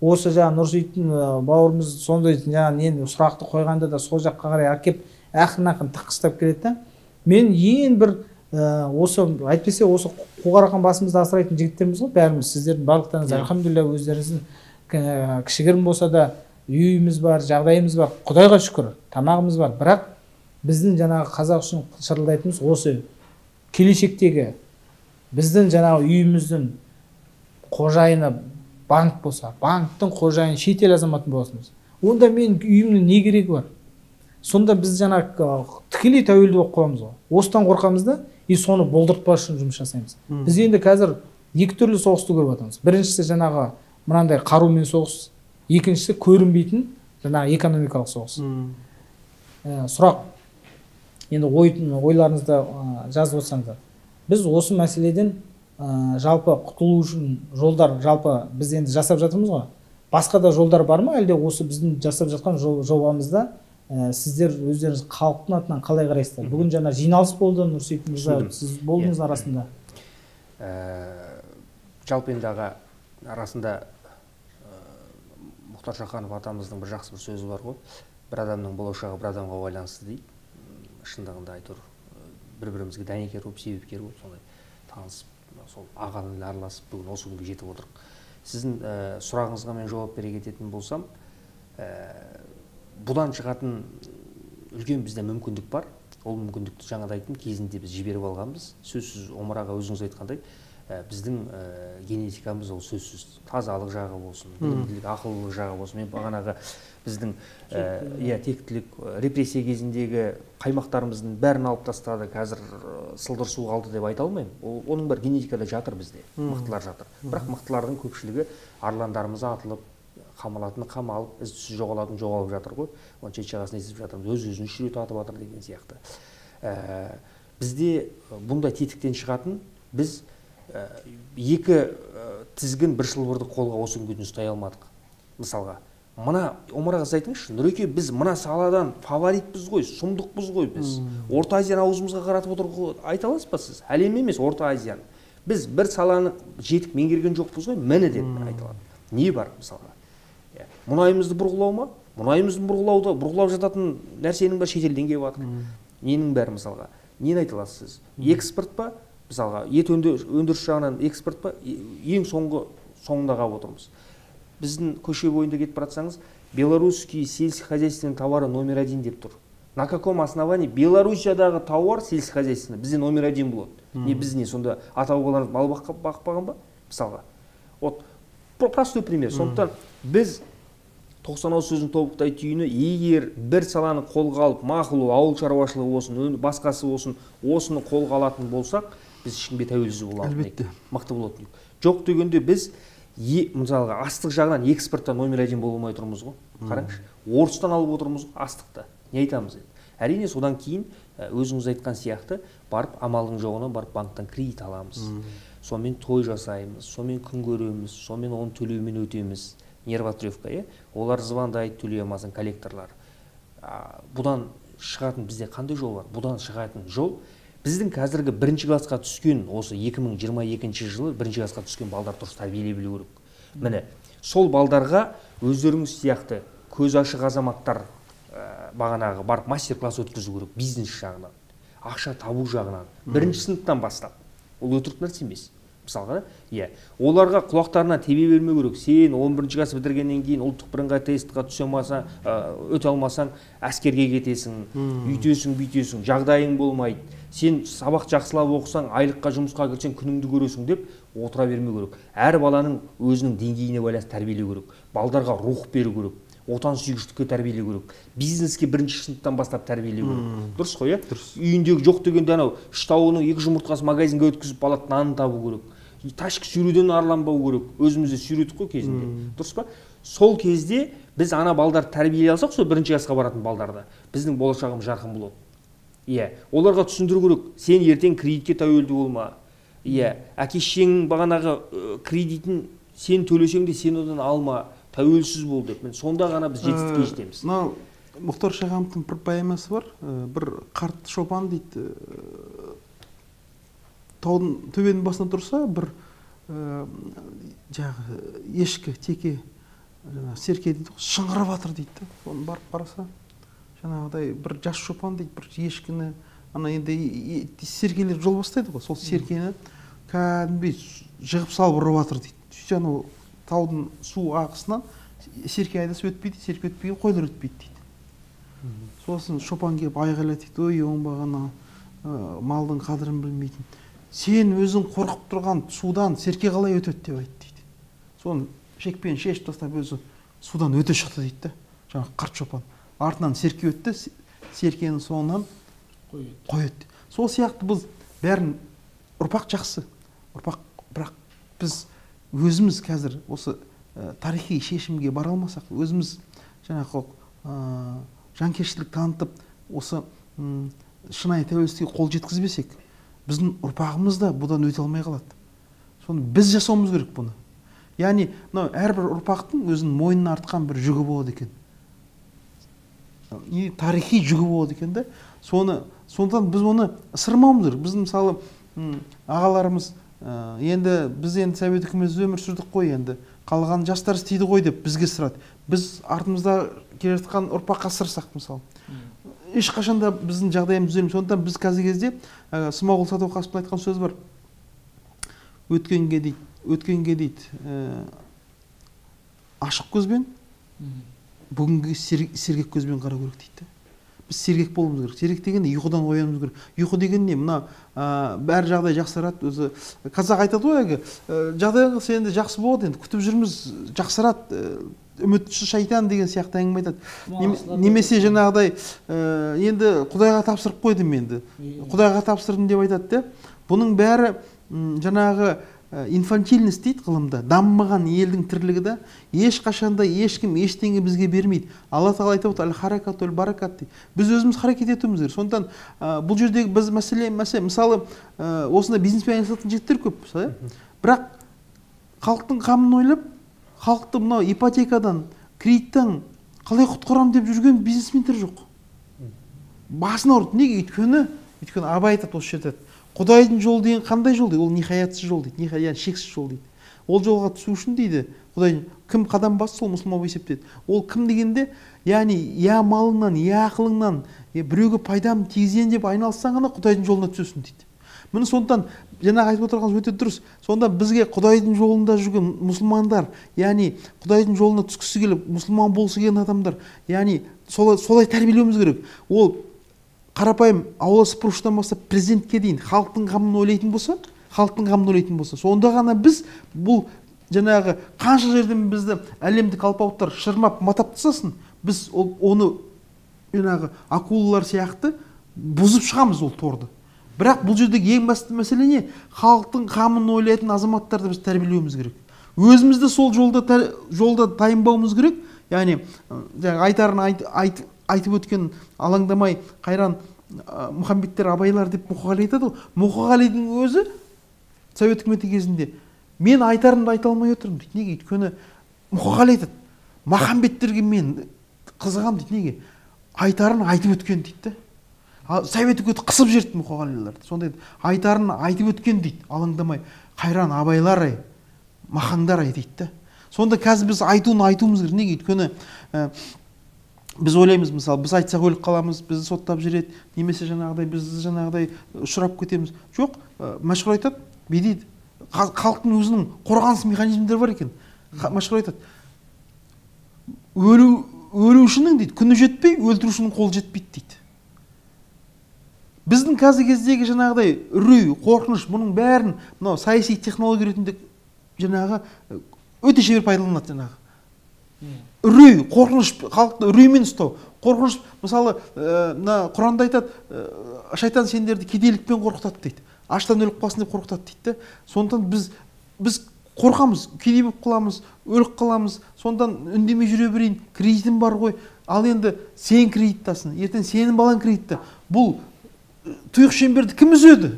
Осы жаңа Нұрсейіттің бауырымыз сондай жаңа нені сұрақты қойғанда да сол жаққа қарай әкеп ақырын ақырын тыққыштап келеді да. Мен ең бір осы әйтпесе осы қуғарақан басымызды асырайтын жігіттерміз ғой бәріміз, сіздердің барлықтарыңыз альхамдулилля өздеріңіздің кішігірім болса да үйіміз бар, жағдайымыз бар, құдайға шүкір, тамағымыз бар. Бірақ біздің жаңағы қазақ үшін шырылдайтынымыз осы келешектегі біздің жаңағы үйіміздің қожайыны банк болса, банктың қожайыны шетел азаматы болатын болса, онда мен үйімнің не керегі бар? Сонда біз жаңағы тікелей тәуелді болып қаламыз ғой. Осыдан қорқамыз да, и соны болдыртпас үшін жұмыс жасаймыз. Біз енді қазір екі түрлі соғысты көріп жатырмыз. Біріншісі жаңағы мынандай қарумен соғыс, екіншісі көрінбейтін жаңағы экономикалық соғыс. Сұрақ, енді ойларыңызды жазып отырсаңыздар. Біз осы мәселеден жалпы құтылу үшін жолдар, жалпы біз енді жасап жатырмыз ғой. Басқа да жолдар бар ма, әлде осы біздің жасап жатқан жобамызда сіздер өздеріңіз халықтың атынан қалай қарайсыздар? Бүгін жаңа жиналыс болды, Нұрсейіт мырза, сіз болдыңыз арасында. Жалпы енді аға, арасында Мұхтар Шаханов атамыздың бір жақсы бір сөзі бар ғой. Бір адамның болашағы бір адамға байланысты дейді. Шындығында әйтеуір бір-бірімізге дәнекер болып, себепкер болып, сондай танысып, сол ағамен араласып бүгін осы күнге жетіп отырмық. Сіздің сұрағыңызға мен жауап бере кететін болсам, бұдан шығатын үлкен бізде мүмкіндік бар. Ол мүмкіндікті жаңада айттым, кезінде біз жіберіп алғанбыз. Сөзсіз Омар аға өзіңіз айтқандай, біздің генетикамыз ол сөзсіз тазалық жағы болсын, білімділік, ақылдылық жағы болсын. Мен бағанағы біздің тектілік, репрессия кезіндегі қаймақтарымыздың бәрін алып тастады, қазір сылдыр су қалды деп айта алмаймын. Оның бәрі генетикада жатыр бізде, мықтылар жатыр. Бірақ мықтылардың көпшілігі арландарымыз атылып, қамалатыны қамалып, із-түссіз жоғалатын жоғалып жатыр ғой. Оның шет жағасын естіп жатырмыз, өз-өзін үш рет атып жатыр деген сияқты. Бізде бұндай тетіктен шығатын біз екі тізгін бір шылбырды қолға осы күнге дейін ұстай алмадық. Мысалға, мына Омар аға, айтыңызшы, Нұреке, біз мына саладан фаворитпіз ғой, сұмдықпыз ғой біз. Орта Азияны аузымызға қаратып отыр ғой, айта аласыз ба сіз? Әлем емес, Орта Азияны. Біз бір саланы жетік меңгерген жоқпыз ғой, міне деп айта аламын. Не бар мысалға? Мұнайымызды бұрғылау ма? Мұнайымызды бұрғылап жататын нәрсенің бәрі шетелден келіп жатыр. Ненің бәрі мысалға? Нені айта аласыз сіз? Экспорт па? Мысалға, ет өндіріс жағынан экспорт па? Ең соңында қалып отырмыз. Біздің көше бойында кетіп бара жатсаңыз, белорусский сельскохозяйственный товары номер 1 деп тұр. На каком основании Белоруссиядағы тауар сельскохозяйственный бізде номер 1 болады? Не біз не сонда ата-бабаларымыз мал бақпаған ба? Мысалға. Вот простой пример. Сондықтан біз 90 ауыз сөздің тобықтай түйіні, егер бір саланы қолға алып, мақұл, ауыл шаруашылығы болсын, басқасы болсын, осыны қолға алатын болсақ, біз ешкімге тәуелсіз бола алмайтын едік. Мықты болатын едік. Жоқ дегенде біз мысалға астық жағынан экспортта номер 1 бола алмай тұрмыз ғой. Қараңызшы, орыстан алып отырмыз ғой астықты. Не айтамыз енді? Әрине содан кейін өзіңіз айтқан сияқты барып амалдың жоғына барып банктан кредит аламыз. Сонымен той жасаймыз, сонымен күн көреміз, сонымен оны төлеумен өтеміз. Нервотрепка, олар звондайды, төлей алмасаң коллекторлар. Бұдан шығатын бізде қандай жол бар? Бұдан шығатын жол біздің қазіргі бірінші классқа түскен, осы 2022 жылы бірінші классқа түскен балдар дұрыс тәрбиелей білу керек. Міне, сол балдарға өздеріңіз сияқты көз ашық азаматтар бағанағы барып мастер-класс өткізу керек, бизнес жағынан, ақша табу жағынан. Бірінші сыныптан бастап. Ол өтірік нәрсе емес. Мысалға, иә, оларға құлақтарына тебе бермеу керек. Сен 11 класс бітіргеннен кейін ұлттық бірыңғай тестқа түсе алмасаң, өте алмасаң, әскерге кетесің, үйтесің, бүйтесің, жағдайың болмайды. Сен сабақ жақсылап оқысаң, айлыққа жұмысқа кірсең, күніңді көресің деп отыра бермеу керек. Әр баланың өзінің деңгейіне байланысты тәрбиелеу керек. Балдарға рух беру керек. Отан сүйгіштікке тәрбиелеу керек. Бизнеске бірінші сыныптан бастап тәрбиелеу керек. Дұрыс қой, иә? Дұрыс. Үйіндегі жоқ дегенде анау үш тауығының екі жұмыртқасын магазинге өткізіп бала нанын табу керек. Ташки сүйреуден арланбау керек. Өзіміз де сүйредік қой кезінде. Дұрыс па? Сол кезде біз ана балдарды тәрбиелей алсақ, сол бірінші классқа баратын балдарды, біздің болашағымыз жарқын болады. Иә, оларға түсіндіру керек. Сен ертең кредитке тәуелді болма. Иә, әке шешеңнің бағанағы кредитін сен төлесең де сен одан алма, тәуелсіз бол деп. Міне сонда ғана біз жетістікке жетеміз. Мынау Мұхтар Шахановтың бір поэмасы бар. Бір қарт шопан дейді, таудың төбенің басында тұрса, бір жаңағы ешкі, теке, жаңағы серке дейді, шыңғырып жатыр дейді. Оны барып қараса, жаңағыдай бір жас шопан дейді, бір ешкіні, ана енді серкелер жол бастайды ғой, сол серкені кәдімгідей жығып салып ұрып жатыр дейді. Сөйтсе анау таудың су ағысынан серке айдасы өтпейді, серке өтпей, қойлар өтпейді дейді. Сосын шопан келіп айғайлайды дейді, ой, оңбаған малдың қадірін білмейтін. Сен өзің қорқып тұрған судан серке қалай өтеді деп айтты дейді. Соны шекпен шешіп тастап өзі судан өте шықты дейді да, жаңағы қарт шопан. Артынан серке өтті, серкенің соңынан қой өтті. Сол сияқты біз бәрін ұрпақ жақсы, ұрпақ, бірақ біз өзіміз қазір осы тарихи шешімге бара алмасақ, өзіміз жаңағы жанкештілік танытып, осы шынайы тәуелсіздікке қол жеткізбесек, біздің ұрпағымыз да бұдан өте алмай қалады. Соны біз жасауымыз керек бұны. Яғни, мынау әрбір ұрпақтың өзінің мойнына артқан бір жүгі болады екен. Тарихи жүгі болады екен да. Сондықтан біз оны ысырмауымыз керек. Біздің мысалы ағаларымыз енді біз енді совет үкіметінде өмір сүрдік қой, енді қалған жастар істейді ғой деп бізге сырады. Біз артымызда келе жатқан ұрпаққа сырсақ мысалы. Ешқашан да біздің жағдайымыз түзелмейді. Сондықтан біз қазіргі кезде Смағұл Садуақасовтың айтқан сөзі бар. Өткенге дейді, өткенге дейді, ашық көзбен, бүгінгі сергек көзбен қарау керек дейді. Біз сергек болуымыз керек. Сергек дегенде ұйқыдан оянуымыз керек. Ұйқы деген не? Мына бәрі жағдай жақсарады. Өзі қазақ айтады ғой, әлгі жағдайыңыз енді жақсы болады, енді күтіп жүрміз, жақсарады, үмітші шайтан деген сияқты әңгіме айтады. Немесе жаңағыдай енді Құдайға тапсырып қойдым енді. Құдайға тапсырдым деп айтады де. Бұның бәрі жаңағы инфантильность дейді ғылымда, дамымаған елдің тірлігі да, ешқашанда ешкім ештеңе бізге бермейді. Алла тағала айтып отыр, әл-харакат уәл-баракат дейді. Біз өзіміз харекет етуіміз керек. Сондықтан бұл жердегі біз мәселе, мысалы, осындай бизнеспен айналысатын жігіттер көп, мысалы, бірақ халықтың қамын ойлап, халықты мынау ипотекадан, кредиттен қалай құтқарамын деп жүрген бизнесмендер жоқ. Басын ауыртты. Неге? Өйткені Абай айтады осы жерде. Құдайдың жолы деген қандай жол дейді? Ол ниһаятсыз жол дейді, яғни шексіз жол дейді. Ол жолға түсу үшін дейді, Құдай кім қадам басты, сол мұсылман болып есептеледі. Ол кім дегенде, яғни я малыңнан, я ақылыңнан, біреуге пайдам тигізейін деп айналыссаң ғана Құдайдың жолына түсесің дейді. Міне сондықтан жаңағы айтып отырғаныңыз өте дұрыс. Сонда бізге Құдайдың жолында жүрген мұсылмандар, яғни Құдайдың жолына түскісі келіп, мұсылман болғысы келген адамдар, яғни солай тәрбиелеуіміз керек. Ол қарапайым аула сыпырушыдан бастап президентке дейін халықтың қамын ойлайтын болса, халықтың қамын ойлайтын болса, сонда ғана біз бұл жаңағы қанша жерден бізді әлемдік алпауыттар шырмап матап тастасын, біз оны жаңағы акулалар сияқты бұзып шығамыз ол торды. Бірақ бұл жердегі ең басты мәселе не? Халықтың қамын ойлайтын азаматтарды біз тәрбиелеуіміз керек. Өзімізді сол жолда тайынбауымыз керек. Яғни жаңағы айтарын айтып өткен алаңдамай қайран Мұхамбеттер, Абайлар деп Мұқағали айтады ғой. Мұқағалидың өзі совет үкіметі кезінде мен айтарымды айта алмай отырмын дейді. Неге? Өйткені Мұқағали айтады, Махамбеттерге мен қызығамын дейді. Неге? Айтарын айтып өткен дейді да. Совет үкіметі қысып жіберді Мұқағалиларды. Сонда айтарын айтып өткен дейді, алаңдамай қайран Абайлар ай, Махаңдар ай дейді да. Сонда қазір біз айтуын айтуымыз керек. Неге? Өйткені біз ойлаймыз, мысалы, біз айтсақ өліп қаламыз, бізді соттап жібереді, немесе жаңағыдай біз жаңағыдай ұшырап кетеміз. Жоқ, Мәшһүр айтады, бүй дейді, Халықтың өзінің қорғаныс механизмдері бар екен. Мәшһүр айтады, өлушінің дейді күні жетпей, өлтірушінің қолы жетпейді дейді. Біздің қазіргі кездегі жаңағыдай үрей, қорқыныш, бұның бәрін мынау саяси технология ретінде жаңағы өте шебер пайдаланады жаңағы. Үрей, қорқыныш, халықты үреймен ұстау. Қорқыныш, мысалы, мына Құранда айтады, шайтан сендерді кедейлікпен қорқытады дейді. Аштан өліп қалсын деп қорқытады дейді. Сондықтан біз қорқамыз, кедей болып қаламыз, өліп қаламыз, сондықтан үндемей жүре берейін, кредитім бар ғой. Ал енді сен кредиттасың, ертең сенің балаң кредитті. Бұл тұйық шеңберді кім үзеді?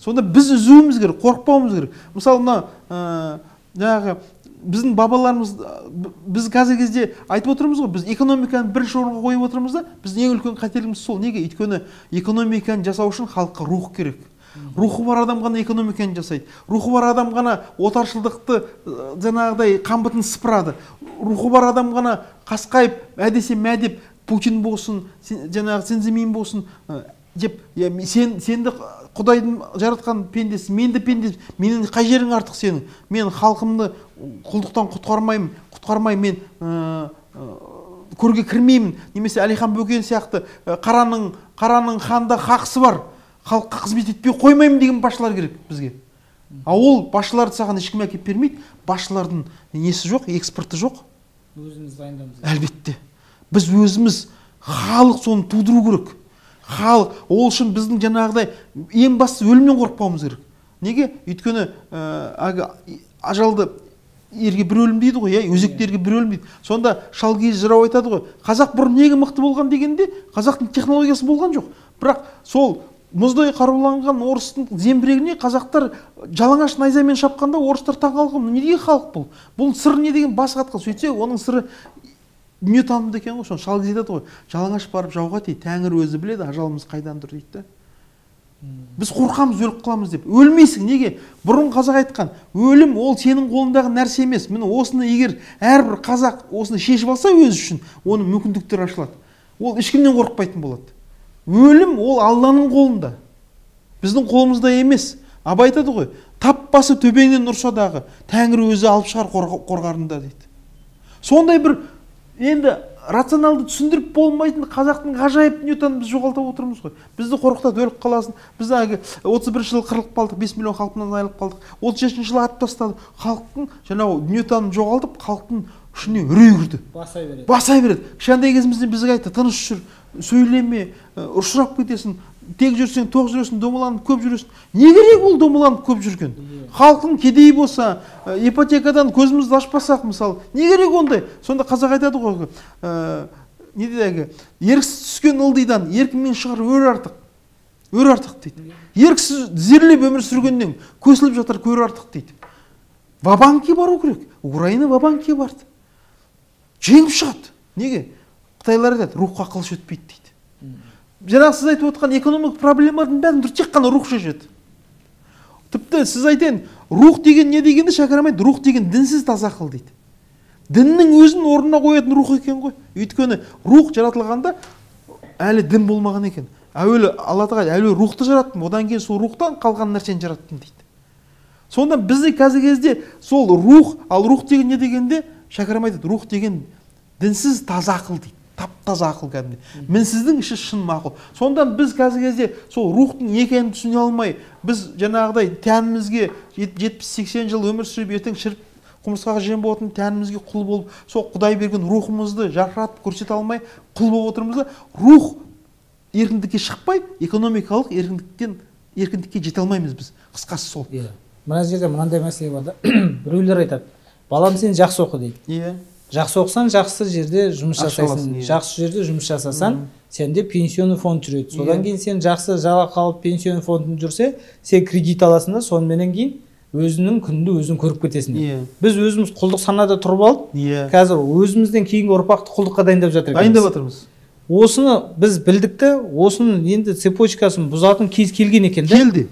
Сонда біз үзуіміз керек, қорықпауымыз керек. Мысалы, мына жаңағы біздің бабаларымыз, біз қазіргі кезде айтып отырмыз ғой, біз экономиканы бірінші орынға қойып отырмыз да, біздің ең үлкен қателігіміз сол. Неге? Өйткені экономиканы жасау үшін халыққа рух керек. Рухы бар адам ғана экономиканы жасайды. Рухы бар адам ғана отаршылдықты жаңағыдай қамбытын сыпырады. Рухы бар адам ғана қасқайып, әдесе мәдеп, Путин болсын, жаңағы Цинцзимин болсын деп, сенді Құдайдың жаратқан пендесі, мен де пендесі, менің қай жерің артық сенің? Мен халқымды құлдықтан құтқармаймын, мен көрге кірмеймін. Немесе Әлихан Бөкен сияқты қараның ханда хақысы бар, халыққа қызмет етпей қоймаймын деген басшылар керек бізге. А ол басшыларды саған ешкім әкеп бермейді, басшылардың несі жоқ, экспорты жоқ. Өзіміз дайындауымыз. Әлбетте. Біз өзіміз, халық соны тудыру керек. Халық, ол үшін біздің жаңағыдай ең бастысы өлімнен қорықпауымыз керек. Неге? Өйткені ажалды ерге бір өлім дейді ғой, өзекті ерге бір өлім дейді. Сонда Шалгиіз жырау айтады ғой, қазақ бұрын неге мықты болған дегенде, қазақтың технологиясы болған жоқ. Бірақ сол мұздай қаруланған орыстың зеңбірегіне қазақтар жалаңаш найзамен шапқанда орыстар таңғалған, не деген халық бұл? Бұл сыры не деген бас қатқан. Сөйтсе, оның сыры дүниетанымда екен ғой. Соны Шалгиіз айтады ғой, жалаңаш барып жауға ти, тәңір өзі біледі, ажалымыз қайдан тұр дейді да. Біз қорқамыз, өліп қаламыз деп. Өлмейсің, неге? Бұрын қазақ айтқан, өлім ол сенің қолыңдағы нәрсе емес. Міне осыны егер әрбір қазақ осыны шешіп алса өзі үшін, оның мүмкіндіктері ашылады. Ол ешкімнен қорықпайтын болады. Өлім ол Алланың қолында. Біздің қолымызда емес. Абай айтады ғой, тап басы төбеңнен ұрса дағы, тәңір өзі алып шығар қорғарында дейді. Сондай бір енді рационалды түсіндіріп болмайтын қазақтың ғажайып дүниетанымын біз жоғалтып отырмыз ғой. Бізді қорқытады, өліп қаласың. Біз әлгі 31 жылы қырылып қалдық, 5 миллион халқынан айырылып қалдық. 37 жылы атып тастады. Халықтың жаңағы дүниетанымын жоғалтып, халықтың ішіне үрей кірді. Баса береді. Баса береді. Кішкентай кезімізден бізге айтты, тыныш жүр, сөйлеме, ұшырап кетесің, тек жүрсең, тоқ жүресің, домаланып көп жүресің. Не керек ол домаланып көп жүрген? Халқың кедей болса, ипотекадан көзімізді ашпасақ, мысалы, не керек ондай? Сонда қазақ айтады ғой, не дейді әлгі, еріксіз түскен ылдидан еркінмен шығар өр артық. Өр артық дейді. Еріксіз тізерлеп өмір сүргеннен көсіліп жатар көр артық дейді. Ва-банкке бару керек. Украина ва-банкке барды. Жеңіп шығады. Неге? Қытайлар айтады, рухқа қылыш өтпейді дейді. Жаңағы сіз айтып отқан экономикалық проблемалардың бәрін тек қана рух шешеді. Тіпті сіз айтайын, рух деген не дегенді Шәкәрім айтты, рух деген дінсіз таза ақыл дейді. Діннің өзін орнына қоятын рух екен ғой. Өйткені рух жаратылғанда әлі дін болмаған екен. Әуелі Алла тағала әуелі рухты жараттым, одан кейін сол рухтан қалған нәрсені жараттым дейді. Сонда бізде қазіргі кезде сол рух, ал рух деген не дегенде Шәкәрім айтады, рух деген дінсіз таза ақыл дейді. Тап-таза ақыл кәдімгі. Мінсіздің іші шын мақұл. Сонда біз қазіргі кезде сол рухтың не екенін түсіне алмай, біз жаңағыдай тәнімізге 70-80 жыл өмір сүріп, ертең шіріп құмырсқаға жем болатын тәнімізге құл болып, сол Құдай берген рухымызды жарқыратып көрсете алмай құл болып отырмыз да, рух еркіндікке шықпай, экономикалық еркіндікке жете алмаймыз біз. Қысқасы сол. Мына жерде мынандай мәселе бар да. Біреулер айтады, балам сен жақсы оқы дейді. Иә. Жақсы оқысаң, жақсы жерде жұмыс жасайсың. Жақсы жерде жұмыс жасасаң, сенде пенсионный фонд жүреді. Содан кейін сен жақсы жалақы алып пенсионный фондың жүрсе, сен кредит аласың да, соныменен кейін өзіңнің күнді өзің көріп кетесің. Біз өзіміз құлдық санада тұрып алып, қазір өзімізден кейінгі ұрпақты құлдыққа дайындап жатыр екенбіз. Дайындап жатырмыз. Осыны біз білдік те, осының енді цепочкасын бұзатын кез келген екен да. Келді.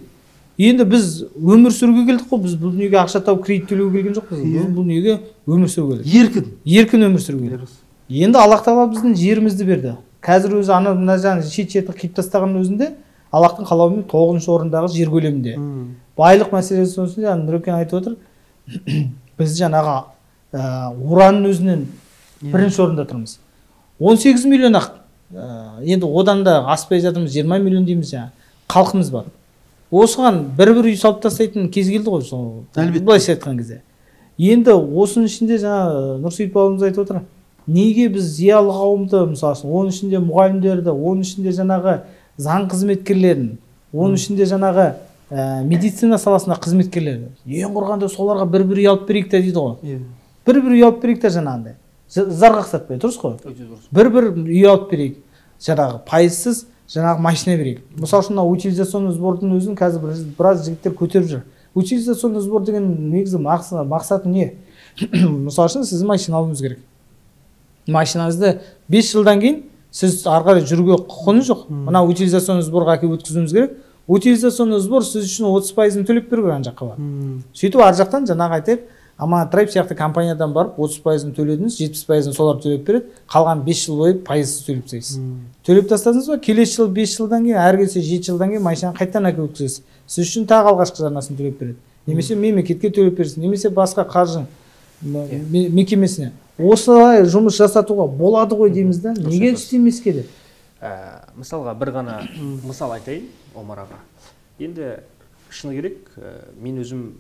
Енді біз өмір сүруге келдік қой, біз бұл дүниеге ақша тауып кредит төлеуге келген жоқпыз. Біз бұл дүниеге өмір сүруге келдік. Еркін. Еркін өмір сүруге келдік. Енді Аллах тағала біздің жерімізді берді. Қазір өзі ана мына жағын шет-шетін қиып тастағанның өзінде Аллахтың қалауымен 9-шы орындағы жер көлемінде. Байлық мәселесі сосын Нұрекең айтып отыр, біз жаңағы уранның өзінен бірінші орында тұрмыз. 18 миллион ақ, енді одан да аспай жатырмыз, 20 миллион дейміз жаңа. Халқымыз бар. Осыған бір-бір үй салып тастайтын кез келді ғой, сол. Былайша айтқан кезде. Енді осының ішінде жаңа Нұрсейіт бауырымыз айтып отыр, неге біз зиялы қауымды, мысалы үшін, оның ішінде мұғалімдерді, оның ішінде жаңағы заң қызметкерлерін, оның ішінде жаңағы медицина саласында қызметкерлерді, ең құрғанда соларға бір-бір үй алып берейік те дейді ғой. Бір-бір үй алып берейік те жаңағындай. Зар қақсатпай, дұрыс қой? Бір-бір үй алып берейік, жаңағы пайызсыз жаңағы машина берейік. Мысалы үшін, утилизационный сбордың өзін қазір біраз жігіттер көтеріп жүр. Утилизационный сбор деген негізі мақсаты не? Мысалы үшін, сіз машина алуыңыз керек. Машинаңызды 5 жылдан кейін сіз ары қарай жүруге құқығыңыз жоқ. Мына утилизационный сборға әкеліп өткізуіңіз керек. Утилизационный сбор сіз үшін 30%-ын төлеп беру керек ана жаққа барып. Сөйтіп ар жақтан жаңағы айтайық, Аманат Драйв сияқты компаниядан барып 30%-ын төледіңіз, 70%-ын солар төлеп береді, қалған 5 жыл бойы пайызсыз төлеп тастайсыз. Төлеп тастадыңыз ба, келесі жыл 5 жылдан кейін, әрі кетсе 7 жылдан кейін машинаны қайтадан әкеліп өткізесіз. Сіз үшін тағы алғашқы жарнасын төлеп береді. Немесе мемлекетке төлеп берсін, немесе басқа қаржы мекемесіне. Осылай жұмыс жасатуға болады ғой дейміз да, неге істемеске деп. Мысалға бір ғана мысал айтайын, Омар аға. Енді шыны керек, мен өзім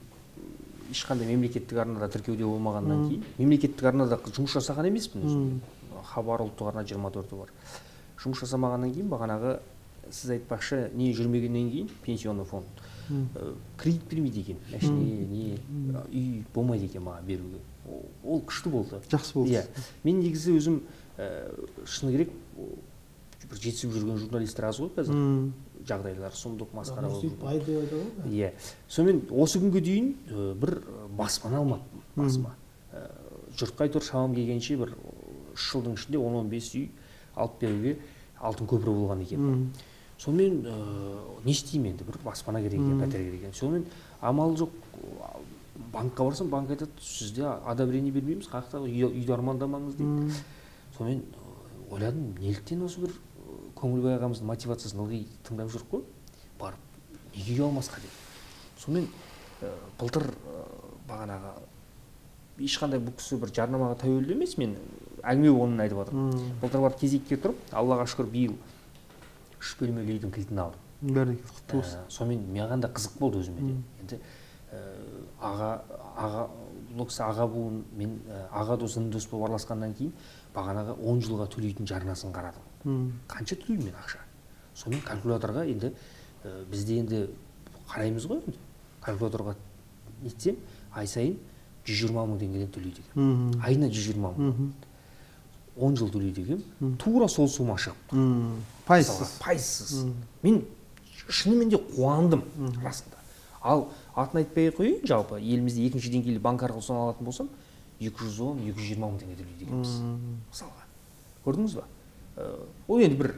ешқандай мемлекеттік арнада тіркеуде болмағаннан кейін, мемлекеттік арнада жұмыс жасаған емеспін өзім. Хабар ұлттық арна 24-і бар. Жұмыс жасамағаннан кейін бағанағы сіз айтпақшы, не жүрмегеннен кейін пенсионный фонд кредит бермейді екен, машина не үй болмайды екен маған беруге. Ол күшті болды. Жақсы болды. Мен негізі өзім шыны керек, бір жетісіп жүрген журналистер аз ғой қазір. Жағдайлар сұмдық, масқара болып. Иә. Сонымен осы күнге дейін бір баспана алмаппын, басыма. Жұртқа әйтеуір шамам келгенше бір 3 жылдың ішінде 10-15 үй алып беруге алтын көпір болған екен. Сонымен не істеймін енді, бір баспана керек екен, пәтер керек екен. Сонымен амал жоқ, банкқа барсам, банк айтады, сізде одобрение бермейміз, қаяқта үйді армандамаңыз дейді. Сонымен ойладым, неліктен осы бір Көңілбай ағамыздың мотивациясын ылғи тыңдап жүрік қой, барып неге үй алмасқа деп. Сонымен былтыр бағанағы ешқандай бұл кісі бір жарнамаға тәуелді емес, мен әңгіме болғанын айтып жатырмын. Былтыр барып кезекке тұрып, Аллаға шүкір, биыл 3 бөлмелі үйдің кілтін алдым. Бәрекелді, құтты болсын. Сонымен маған да қызық болды өзіме де. Енді аға бұл кісі аға буын, мен аға дос, іні дос болып араласқаннан кейін бағанағы 10 жылға төлейтін жарнасын қарадым. Қанша төлеймін мен ақша? Сонымен калькуляторға енді бізде енді қараймыз ғой енді. Калькуляторға нетсем, ай сайын 120 мың теңгеден төлейді екен. Айына 120 мың. 10 жыл төлейді екен. Тура сол сума шығып тұр. Пайызсыз. Пайызсыз. Мен шынымен де қуандым расында. Ал атын айтпай қояйын, жалпы елімізде екінші деңгейлі банк арқылы соны алатын болсам, 210-220 мың теңге төлейді екенбіз. Мысалға. Көрдіңіз ба? Ол енді бір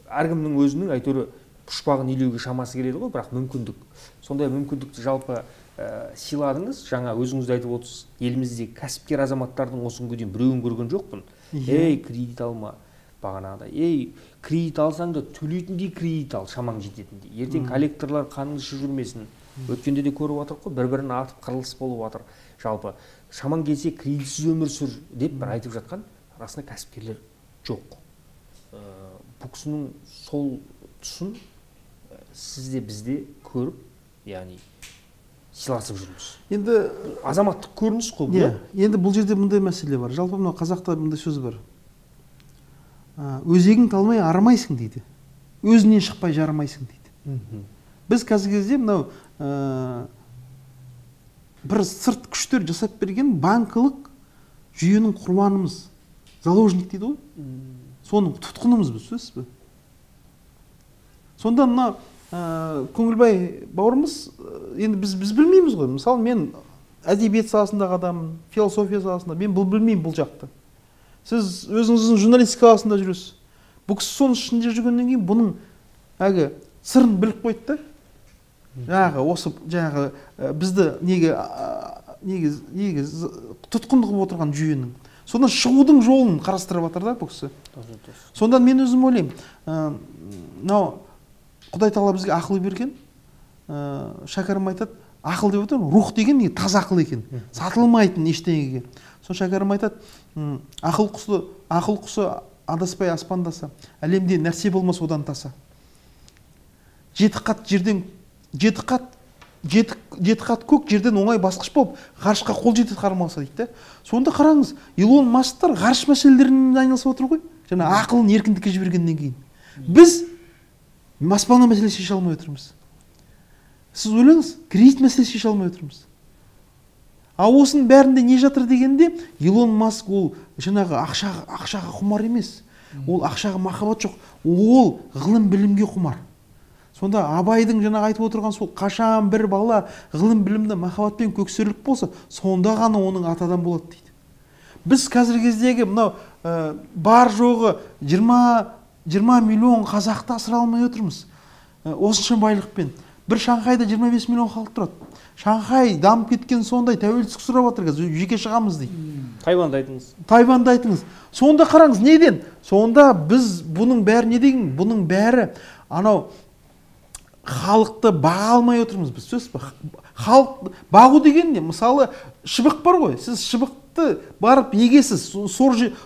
әркімнің өзінің әйтеуір пұшпағын илеуге шамасы келеді ғой, бірақ мүмкіндік. Сондай мүмкіндікті жалпы сыйладыңыз, жаңа өзіңіз де айтып отырсыз, елімізде кәсіпкер азаматтардың осы күнге дейін біреуін көрген жоқпын. Ей, кредит алма бағанағыдай. Ей, кредит алсаң да төлейтіндей кредит ал, шамаң жететіндей. Ертең коллекторлар қаныңды ішіп жүрмесін. Өткенде де көріп жатырық қой, бір-бірін атып қырылыс болып жатыр. Жалпы шамаң келсе кредитсіз өмір сүр деп бір айтып жатқан расында кәсіпкерлер жоқ. Бұл кісінің сол тұсын сіз де біз де көріп, яғни сыйласып жүрміз. Енді азаматтық көрініс қой бұл. Енді бұл жерде мындай мәселе бар. Жалпы мынау қазақта мындай сөз бар. Өзегің талмай арымайсың дейді. Өзінен шықпай жарымайсың дейді. Біз қазіргі кезде мынау бір сырт күштер жасап берген банкілік жүйенің құрбанымыз, заложник дейді ғой. Соның тұтқынымыз біз, сөзсіз бе? Сонда мына Көңілбай бауырымыз, енді біз білмейміз ғой. Мысалы, мен әдебиет саласындағы адаммын, философия саласында, мен бұл білмеймін бұл жақты. Сіз өзіңіздің журналистика саласында жүресіз. Бұл кісі соның ішінде жүргеннен кейін бұның әлгі сырын біліп қойды да. Жаңағы осы жаңағы бізді неге тұтқын қылып отырған жүйенің. Сонда шығудың жолын қарастырып жатыр да бұл кісі. Сонда мен өзім ойлаймын, мынау Құдай тағала бізге ақыл берген. Шәкәрім айтады, ақыл деп отырмын, рух деген не, таза ақыл екен, сатылмайтын ештеңеге. Сол Шәкәрім айтады, ақыл құсы адаспай аспандаса, әлемде нәрсе болмас одан таса. Жеті қат жерден, жеті қат көк жерден оңай басқыш болып, ғарышқа қол жетеді қармаласа дейді. Сонда қараңыз, Илон Масктар ғарыш мәселелерімен айналысып отыр ғой, жаңа ақылын еркіндікке жібергеннен кейін. Біз баспана мәселесін шеше алмай отырмыз. Сіз ойлаңыз, кредит мәселесін шеше алмай отырмыз. А осының бәрінде не жатыр дегенде, Илон Маск ол жаңағы ақшаға құмар емес. Ол ақшаға махаббат жоқ, ол ғылым білімге құмар. Сонда Абайдың жаңағы айтып отырған сол, қашан бір бала ғылым білімді махаббатпен көксерлік болса, сонда ғана оның аты адам болады дейді. Біз қазіргі кездегі мынау бар жоғы 20 миллион қазақты асыра алмай отырмыз. Осынша байлықпен. Бір Шанхайда 25 миллион халық тұрады. Шанхай дамып кеткен сондай, тәуелсіздік сұрап жатыр қазір, жеке шығамыз дейді. Тайванды айтыңыз. Тайванды айтыңыз. Сонда қараңыз, неден? Сонда біз бұның бәрі не деген? Бұның бәрі анау халықты баға алмай отырмыз біз, сөз бе? Халық бағу деген не? Мысалы, шыбық бар ғой. Сіз шыбықты барып егесіз,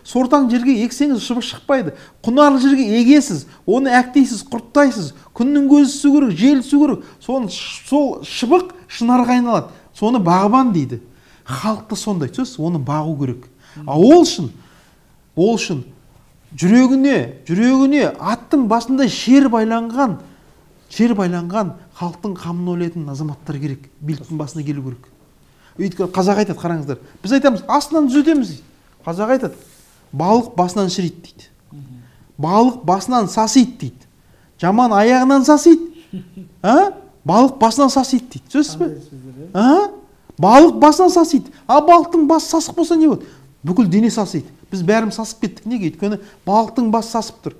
сортаң жерге ексеңіз шыбық шықпайды. Құнарлы жерге егесіз, оны әктейсіз, құрттайсыз. Күннің көзі түсу керек, жел түсу керек. Сол шыбық шынарға айналады. Соны бағбан дейді. Халықты сондай, сөз, оны бағу керек. А ол үшін жүрегіне аттың басында шер байланған халықтың қамын ойлайтын азаматтар керек, биліктің басына келу керек. Өйткені қазақ айтады, қараңыздар, біз айтамыз, астынан түзетеміз дейді. Қазақ айтады, балық басынан шіриді дейді. Балық басынан сасиды дейді. Жаман аяғынан сасиды. Балық басынан сасиды дейді. Сөзсіз бе? Балық басынан сасиды. А балықтың басы сасық болса не болады? Бүкіл дене сасиды. Біз бәріміз сасып кеттік. Неге? Өйткені балықтың басы сасып тұр.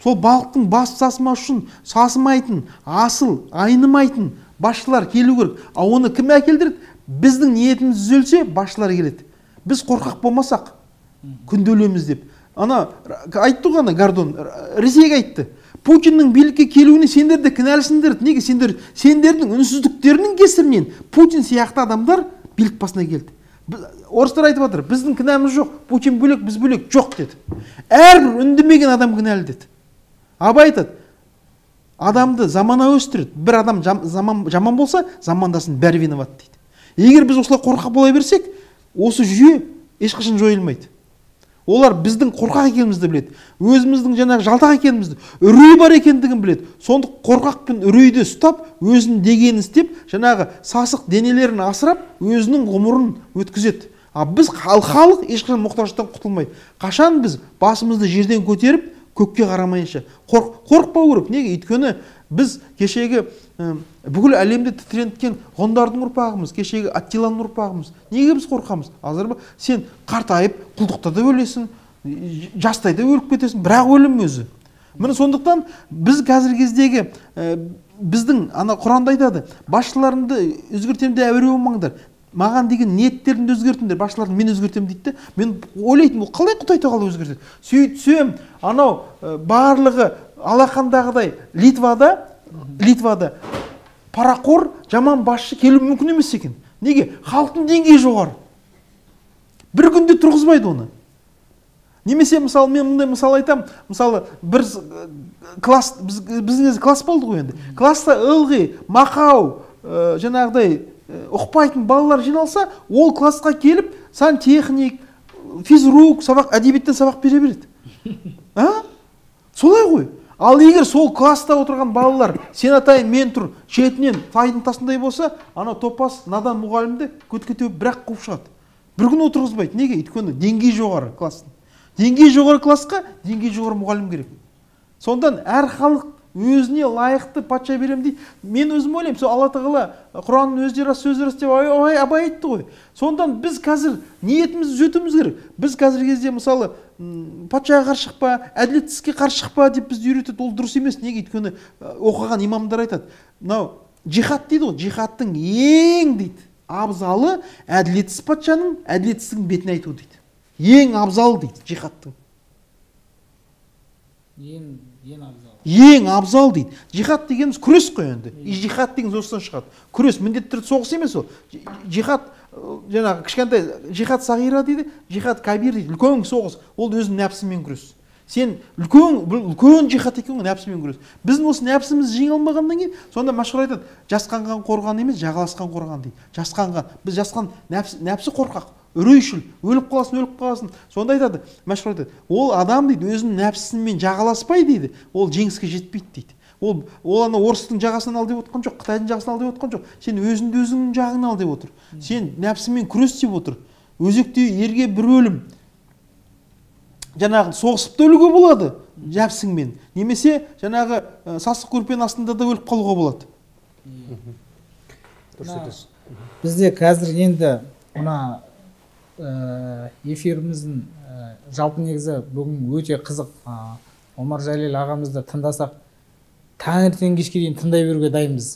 Сол балықтың басы сасымау үшін сасымайтын, асыл, айнымайтын басшылар келу керек. А оны кім әкелдіреді? Біздің ниетіміз түзелсе, басшылар келеді. Біз қорқақ болмасақ, күнде өлеміз деп. Ана айтты ғой, ана Гордон Ресейге айтты. Путиннің билікке келуіне сендер де кінәлісіңдер. Неге? Сендердің үнсіздіктерінің кесірінен Путин сияқты адамдар билік басына келді. Орыстар айтып жатыр, біздің кінәміз жоқ, Путин бөлек, біз бөлек, жоқ деді. Әрбір үндемеген адам кінәлі деді. Абай айтады, адамды замана өстіреді. Бір адам жаман болса, замандасын бәрі виноват дейді. Егер біз осылай қорқақ бола берсек, осы жүйе ешқашан жойылмайды. Олар біздің қорқақ екенімізді біледі, өзіміздің жаңағы жалтақ екенімізді, үрей бар екендігін біледі. Сондық қорқақ пен үрейді ұстап, өзінің дегенін істеп, жаңағы сасық денелерін асырап, өзінің ғұмырын өткізеді. А біз халық ешқашан мұқтаждықтан құтылмайды. Қашан біз басымызды жерден көтеріп, көкке қарамайынша қорықпау керек. Неге? Өйткені біз кешегі бүкіл әлемді тітіренткен ғұндардың ұрпағымыз, кешегі Аттиланың ұрпағымыз. Неге біз қорқамыз? Азыр сен қартайып құлдықта да өлесің, жастай да өліп кетесің, бірақ өлім өзі. Міне сондықтан біз қазіргі кездегі біздің ана Құранда айтады, басшыларымды өзгертемін де әуре болмаңдар. Маған деген ниеттерімді өзгертіңдер, басшыларды мен өзгертемін дейді. Мен ойлайтынмын, ол қалай Құдай тағала өзгертеді? Сөйтсем, анау барлығы алақандағыдай Литвада парақор жаман басшы келуі мүмкін емес екен. Неге? Халықтың деңгейі жоғары. Бір күнде тұрғызбайды оны. Немесе мысалы мен мындай мысал айтам, мысалы бір класс, біздің кезде класс болды ғой енді. Класста ылғи, мақау, жаңағыдай ұқпайтын балалар жиналса, ол классқа келіп сантехник, физрук, сабақ, әдебиеттен сабақ бере береді. А? Солай ғой. Ал егер сол класста отырған балалар сен атай, мен тұр, шетінен тайдың тасындай болса, ана топас надан мұғалімді көтке теуіп бірақ қуып шығады. Бір күн отырғызбайды. Неге? Өйткені деңгейі жоғары класстың. Деңгейі жоғары классқа деңгейі жоғары мұғалім керек. Сондан әр халық өзіне лайықты патша берем дейді. Мен өзім ойлаймын, сол Алла тағала Құранның өзі рас, сөзі рас деп Абай айтты ғой. Сондан біз қазір ниетімізді түзетуіміз керек. Біз қазіргі кезде мысалы патшаға қарсы шықпа, әділетсіздікке қарсы шықпа деп бізді үйретеді. Ол дұрыс емес. Неге? Өйткені оқыған имамдар айтады. Мынау жихад дейді ғой. Жихадтың ең дейді абзалы әділетсіз патшаның әділетсіздігін бетіне айту дейді. Ең абзалы дейді жихадтың. Ең абзал. Ең абзал дейді. Жихад дегеніміз күрес қой енді. Жихад деген осыдан шығады. Күрес міндетті түрде соғыс емес ол. Жихад жаңағы кішкентай жихад сағира дейді, жихад кабир дейді. Үлкен соғыс. Ол өзінің нәпсімен күрес. Сен үлкен жихад екен ғой, нәпсімен күрес. Біздің осы нәпсімізді жеңе алмағаннан кейін, сонда мәшһүр айтады, жасқанған қорған емес, жағаласқан қорған дейді. Жасқанған, біз жасқан нәпсі қорқақ, үрейшіл, өліп қаласың, өліп қаласың. Сонда айтады, мәшһүр айтады, ол адам дейді, өзінің нәпсімен жағаласпай дейді, ол жеңіске жетпейді дейді. Ол ана орыстың жағасынан ал деп отқан жоқ, қытайдың жағасынан ал деп отқан жоқ. Сен өзіңді өзіңнің жағыңнан ал деп отыр. Сен нәпсімен күрес деп отыр. Өзекте ерге бір өлім. Жаңағы соғысып та өлуге болады нәпсіңмен, немесе жаңағы сасық көрпенің астында да өліп қалуға болады. Дұрыс айтасыз. Бізде қазір енді мына эфиріміздің жалпы негізі бүгін өте қызық. Омар Жәлел ағамызды тыңдасақ, таңертең кешке дейін тыңдай беруге дайынбыз.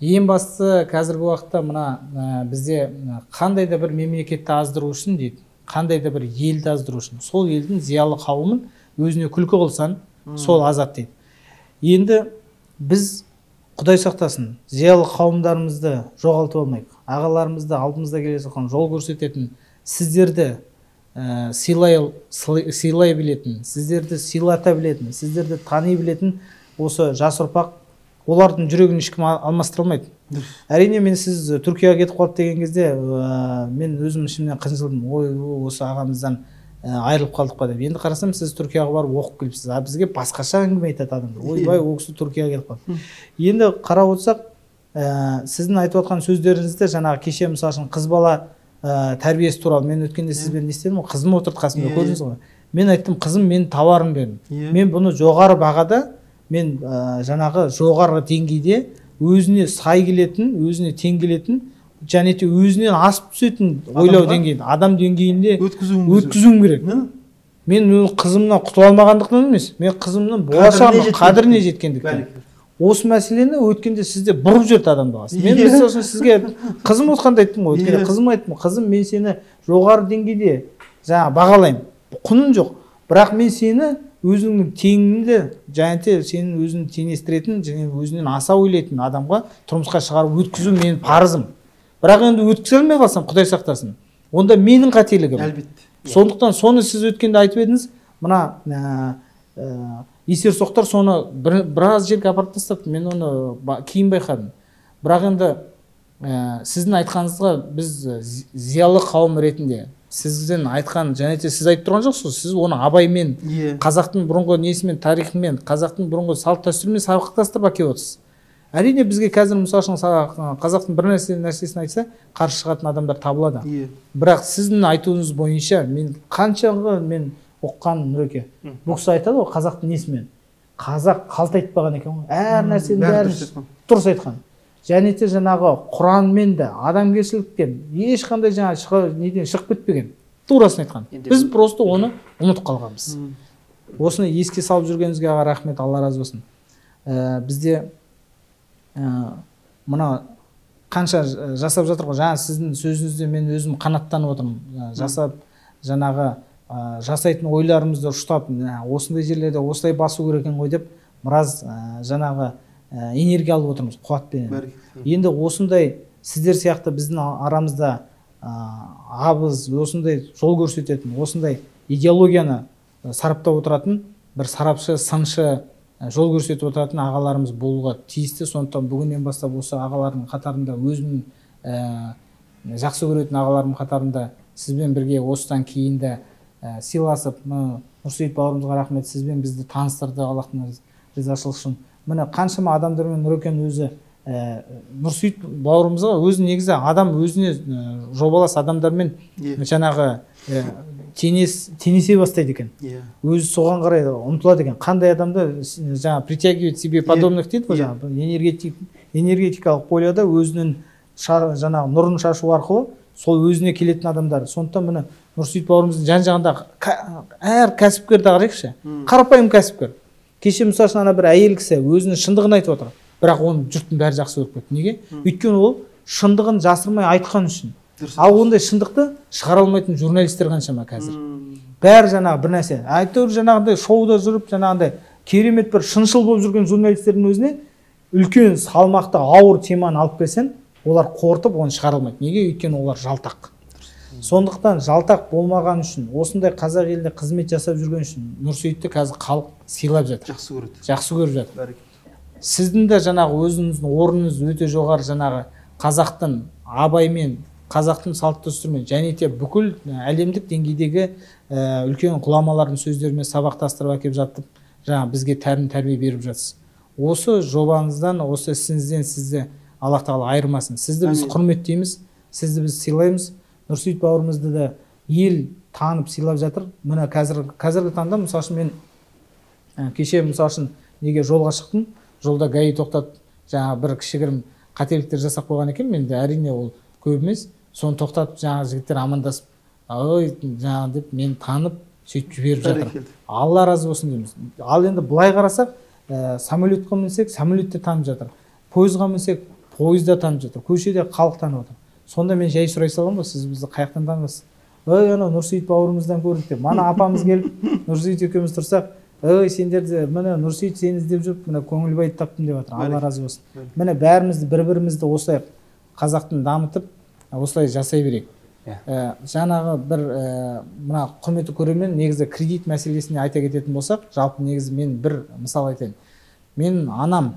Ең бастысы қазіргі уақытта мына бізде қандай да бір мемлекетті аздыру үшін дейді, қандай да бір елді аздыру үшін, сол елдің зиялы қауымын өзіне күлкі қылсаң, сол азат дейді. Енді біз, Құдай сақтасын, зиялы қауымдарымызды жоғалтып алмайық. Ағаларымызды алдымызда келе жатқан жол көрсететін, сіздерді сыйлай білетін, сіздерді сыйлата білетін, сіздерді тани білетін осы жас ұрпақ, олардың жүрегін ешкім алмастыра алмайды. Әрине, мен сіз Түркияға кетіп қалды деген кезде мен өзім ішімнен қынжылдым. Ой, осы ағамыздан айырылып қалдық па деп. Енді қарасам, сіз Түркияға барып оқып келіпсіз. А бізге басқаша әңгіме айтады адамдар. Ойбай, ол кісі Түркияға кетіп қалды. Енді қарап отырсақ, сіздің айтып отқан сөздеріңізді жаңағы кеше мысалы үшін қыз бала тәрбиесі туралы мен өткенде сізбен не істедім ғой, қызым отырды қасымда, көрдіңіз ғой. Мен айттым, қызым менің тауарым дедім. Мен бұны жоғары бағада, мен жаңағы жоғары деңгейде өзіне сай келетін, өзіне тең келетін, және де өзінен асып түсетін ойлау деңгейінде, адам деңгейінде өткізуім керек. Мен қызымнан құтыла алмағандықтан емес, мен қызымның болашағына, қадіріне жеткендіктен. Осы мәселені өткенде сізде бұрып жіберді адам баласы. Мен сосын сізге қызым отқанда айттым ғой, өткенде қызым айттым, қызым мен сені жоғары деңгейде жаңа бағалаймын, құның жоқ, бірақ мен сені өзіңнің теңіңді және де сенің өзіңді теңестіретін және өзінен аса ойлайтын адамға тұрмысқа шығарып өткізу менің парызым. Бірақ енді өткізе алмай қалсам, Құдай сақтасын, онда менің қателігім. Әлбетте. Сондықтан соны сіз өткенде айтып едіңіз, мына есерсоқтар соны біраз жерге апарып тастапты, мен оны кейін байқадым. Бірақ енді сіздің айтқаныңызға біз зиялы қауым ретінде сізден айтқан, және де сіз айтып тұрған жоқсыз, сіз оны Абаймен, қазақтың бұрынғы несімен, тарихымен, қазақтың бұрынғы салт дәстүрімен сабақтастырып әкеліп отырсыз. Әрине, бізге қазір мысалы үшін қазақтың бір нәрсесін айтса, қарсы шығатын адамдар табылады. Бірақ сіздің айтуыңыз бойынша мен қаншаға мен оқыған Нұреке, бұл кісі айтады ғой қазақтың несімен. Қазақ қалт айтпаған екен ғой. Әр нәрсенің бәрін дұрыс айтқан. Және де жаңағы Құранмен де адамгершіліктен ешқандай жаңағы неден шығып кетпеген, турасын айтқан. Біз просто оны ұмытып қалғанбыз. Осыны еске салып жүргеніңізге аға рахмет, Алла разы болсын. Бізде мына қанша жасап жатыр ғой, жаңа сіздің сөзіңізде мен өзім қанаттанып отырмын. Жасап жаңағы жасайтын ойларымызды ұштап, осындай жерлерде осылай басу керек екен ғой деп біраз жаңағы энергия алып отырмыз, қуатпен. Енді осындай сіздер сияқты біздің арамызда абыз, осындай жол көрсететін, осындай идеологияны сараптап отыратын бір сарапшы, сыншы, жол көрсетіп отыратын ағаларымыз болуға тиісті. Сондықтан бүгіннен бастап осы ағалардың қатарында, өзім жақсы көретін ағаларым қатарында сізбен бірге осыдан кейін де сыйласып, Нұрсейіт бауырымызға рахмет, сізбен бізді таныстырды, Аллахтың ризашылығы үшін. Міне қаншама адамдармен Нұрекең өзі, Нұрсейіт бауырымызға өзі негізі адам өзіне жобалас адамдармен жаңағы теңесе бастайды екен. Өзі соған қарай ұмтылады екен. Қандай адамды жаңа притягивает себе подобных дейді ғой, жаңағы энергетикалық поляда өзінің жаңағы нұрын шашу арқылы сол өзіне келетін адамдар. Сондықтан міне Нұрсейіт бауырымыздың жан-жағында әр кәсіпкерді қарайықшы. Қарапайым кәсіпкер. Кеше мысалы үшін ана бір әйел кісі өзінің шындығын айтып отыр. Бірақ оны жұрттың бәрі жақсы көріп кетті. Неге? Өйткені ол шындығын жасырмай айтқан үшін. Ал ондай шындықты шығара алмайтын журналистер қаншама қазір. Бәрі жаңағы бір нәрсе. Әйтеуір жаңағындай шоуда жүріп, жаңағындай керемет бір шыншыл болып жүрген журналистердің өзіне үлкен салмақты ауыр теманы алып келсең, олар қорытып оны шығара алмайды. Неге? Өйткені олар жалтақ. Сондықтан жалтақ болмаған үшін, осындай қазақ еліне қызмет жасап жүрген үшін Нұрсейітті қазір халық сыйлап жатыр. Жақсы көреді. Жақсы көріп жатыр. Сіздің де жаңағы өзіңіздің орныңыз өте жоғары, жаңағы қазақтың Абаймен, қазақтың салт дәстүрімен және де бүкіл әлемдік деңгейдегі үлкен ғұламалардың сөздерімен сабақтастырып әкеліп жатып, жаңа бізге тәлім тәрбие беріп жатсыз. Осы жобаңыздан, осы ісіңізден сізді Аллах тағала айырмасын. Сізді біз құрметтейміз, сізді біз сыйлаймыз. Нұрсейіт бауырымызды да ел танып сыйлап жатыр. Міне қазіргі таңда мысалы үшін мен кеше мысалы үшін неге жолға шықтым, жолда ГАИ тоқтатып, жаңа бір кішігірім қателіктер жасап қойған екен, мен де әрине ол көп емес, соны тоқтатып жаңа жігіттер амандасып, ой жаңа деп мен танып сөйтіп жіберіп жатыр. Алла разы болсын дейміз. Ал енді былай қарасақ, самолетқа мінсек, самолетте танып жатыр. Пойызға мінсек, пойызда танып жатыр. Көшеде халық танып отыр. Сонда мен жай сұрай саламын ғой, сіз бізді қай жақтан танысыз? Ой, анау Нұрсейіт бауырымыздан көрдік деп. Мана апамыз келіп, Нұрсейіт екеуміз тұрсақ, ой, сендерді міне Нұрсейіт сені іздеп жүріп, міне Көңілбайды таптым деп жатыр. Алла разы болсын. Міне бәрімізді бір-бірімізді осылай қазақтың дамытып, осылай жасай берейік. Жаңағы бір мына құрметті көрермен, негізі кредит мәселесіне айта кететін болсақ, жалпы негізі мен бір мысал айтайын. Мен анам